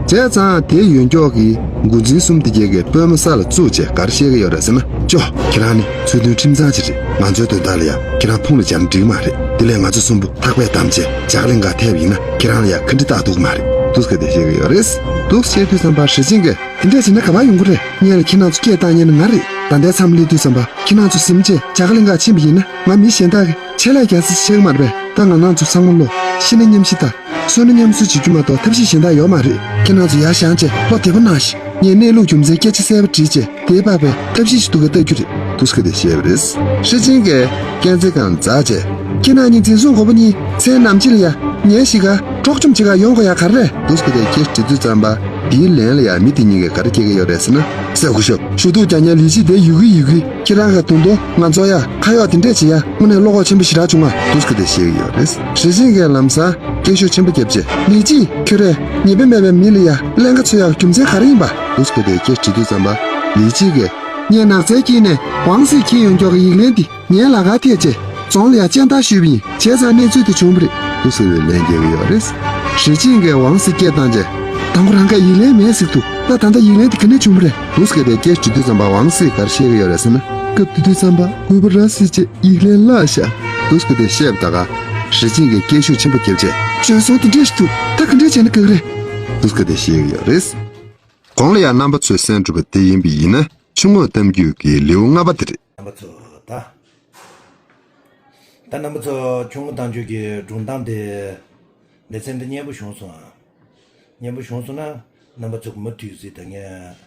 བྱས་ཙང་དེ་ཡོད་མགྱོགས་ཀྱི་འགོ་འཛིན་གསུམ་དེ་གྱད་ཀྱིས་དཔོན་མོ་ས་ལ་བཙུགས་བྱས་ག་རེ་བཤད་ཀྱི་ཡོད་རེད་ཟེར་ན། ཅོ། ཁྱེད་རང་ནི་ཚུལ་མཐུན་ཁྲིམས་གཙང་ཅིག་རེད། ང་ཚོའི་དོན་དག་ལ་ཡ་ཁྱེད་རང་ཕུང་ལ་སྦྱར་ན་འགྲིག་མ་རེད། དེ་ལས་ང་ཚོ་གསུམ་པོ་ཐག་པས་བསྡམས་བྱས་འཇག་གླིང་ག་ཐེབས་ཡིན་ན་ཁྱེད་རང་ལ་ཡ་ཁ་འདྲི་ཏག་འདུག་མ་རེད། འདུག་སེ་ག་དེ་བཤད་ཀྱི་ཡོད་རེད། འདུག་སེ་བཤད་དུས་ཙམ་པ་ཧྲི་ཅིན་གྱིས། དེ་འདྲས་བྱས་ན་ག་པར་ཡོང་གི་རེད། སྔོན་ལ་ཁྱེད་རང་ཚོ་སྐད་བཏང་མཁན་ནི་ང་རེད། ད་ལྟའི་མཚམས་སླེབས་དུས་ཙམ་པ་ཁྱེད་རང་ཚོ་ཟིན་བྱས་འཇག་གླིང་ག་ཕྱིན་པ་ཡིན་ན་ང་མི་གཞན་དག་གི་ཆེད་ལས་རྒྱག་ས་ཞིག་ཆགས་ཀྱི་མ་རེད་པས། ད་ང་རང་ཚོ་ཚང་མ་ལོ། ཤི་ན་མཉམ་ཤི་དང་། གསོན་ན་མཉམ་གསོན་བྱེད་རྒྱུ་མ་གཏོགས་ཐབས་ཤེས་གཞན་དག་ཡོད་མ་རེད། ཁྱེད་རང་ཚོ་ཡར་བཞེངས་བྱས་བློ་བདེ་པོ་གནང་ཞིག་ངས་གནས་ལུགས་རྒྱུ་མཚན་སྐད་ཆ་གསལ་པོ་དྲིས་བྱས་དེའི་བར་པའི་ཐབས་ཤེས་ཤིག་འདུག་ག་ལྟ་རྒྱུ་རེད། འདུག་སེ་ག་དེ་བཤད་པ་རེད། ཧྲི་ཅིན་གྱིས་སྐས་འཛེག་སྒང་འཛེགས་བྱས། ཁྱེད་རྣམ་གཉིས་འཛིན་བཟུང་དགོས་པ་གཉིས་མཚན་ནམ་ཕྱི་ལ་ཡ་ཉལ་ཞིག་ག་འཕྲོག་བཅོམ་བྱེད་ག་ཡོང་དགོས་ཡ་ག་རེ་རེད། འདུག་སེ་ག་དེ་སྐད་དྲིས་དུས་ཙམ་པ་དེའི་ལན་ལ་ཡ་མི་དེ་གཉིས་ཀྱིས་ག་རེ་སྐྱེལ་གྱི་ཡོད་རེད་ཟེར་ན། སེ་ཧུ་ཤོབ་ཞུ་གཏུག་རྒྱག་མཁན་ལི་ཅི་དེ་ཡི་གུ་ཡི་གུ། ཁྱེད་རང་གི་དུང་དུ་ང་ཚོ་ཡ་ཁ་གཡོག་དེ་འདྲས་བྱེད་ཡ་དངོས་གནས་བློ་ཁོག་ཆེན་པོ་ཞེ་དྲག་བྱུང་ང་། འདུག་སེ་ག་དེ་བཤད་ཀྱི་ཡོད་རེད། ཧྲི་ཅིན་གྱིས་ལམ་སང་སྐད་ཤུགས་ཆེན་པོ་བརྒྱབ་རྗེས་ལི་ཅི་ཁྱོད་རས་ཉེས་པ་མེད་པའི་མི་ལ་ཡ་ཀླན་ཀ་འཚོལ་ཡག་རྒྱུ་མཚན་ག་རེ་ཡིན་པ། འདུག་སེ་ག་དེ་སྐད་དྲིས་དུས་ཙམ་པ་ལི་ཅི་གིས། ངས་ནགས་ཚལ་དཀྱིལ་ནས་ཝང་སི་འཁྱེར་ཡོང་མགྱོགས་ཀྱི་ཡིག་ལན་འདི་ངའི་ལག་པར་ཐེབས་རྗེས་རྫོང་ལ་ཡ་སྤྱན་བསྟར་ཞུས་པ་ཡིན། བྱས་ཙང་གནས་ཚུལ་དེ་བྱུང་བ་རེད། འདུག་སེ་ག་དེ་ལན་རྒྱག་གི་ཡོད་རེད། ཧྲི་ཅིན་གྱིས་ཝང་སི་སྐད་བཏང་རྗེས། དང་པོ་རང་ག་ཡིག་ལན་མེད་ཟེར་འདུག་ད་ད་ལྟ་ཡིག་ལན་དེ་ག་ནས་བྱུང་བ་རེད། འདུག་སེ་ག་དེ་སྐད་དྲིས་དུས་ཙམ་པ་ཝང་སི་ག་རེ་བཤད་ཀྱི་ཡོད་རེད་ཟེར་ན། སྐབས་དེ་དུས་ཙམ་པ་གུས་པ་ར་སི་ཅེ་ཡིག་ལན་བརླག་ཤག་འདུག་སེ་ག་དེ་བཤད་པ་ད་ག་ཧྲི་ཅིན་གྱིས་སྐད་ཤུགས་ཆེན་པོ་བརྒྱབ་རྗེས། བྱོལ་སོང་དེ་འདྲས་ཞིག་འདུག་ད་ག་འདྲས་བྱས་ན་དགའ་གི་རེད། འདུག་སེ་ག་དེ་བཤད་ཀྱི་ཡོད་རེད། གོང་ལ་ཡང་རྣམ་པ་ཚོས་གསན་གྲུབ་པ་དེ་ཡིན་པ་ཡིན་ན་ཆུ་ངོགས་གཏམ་རྒྱུད་ཀྱི་ལེའུ་ལྔ་པ་དེ་རེད། རྣམ་པ་ཚོ་ད། ད་རྣམ་པ་ཚོ་ཆུ་ངོགས་གཏམ་རྒྱུད་ཀྱི་སྒྲུང་གཏམ་དེ་ལེ་ཚན་འདི་སྙན་པོ་བྱུང་སོང་ཨ། སྙན་པོ་བྱུང་སོང་ན་རྣམ་པ་ཚོ་མུ་མཐུད་གཟིགས་དང་ངས་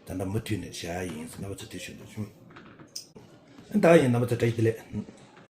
ད་ལྟ་མུ་མཐུད་ནས་བྱ་ཡ་ཡིན། རྣམ་པ་ཚོ་དེ་ཞུ་འདོད་བྱུང་། ད་ཡིན་རྣམ་པ་ཚོ་བཀྲ་ཤིས་བདེ་ལེགས།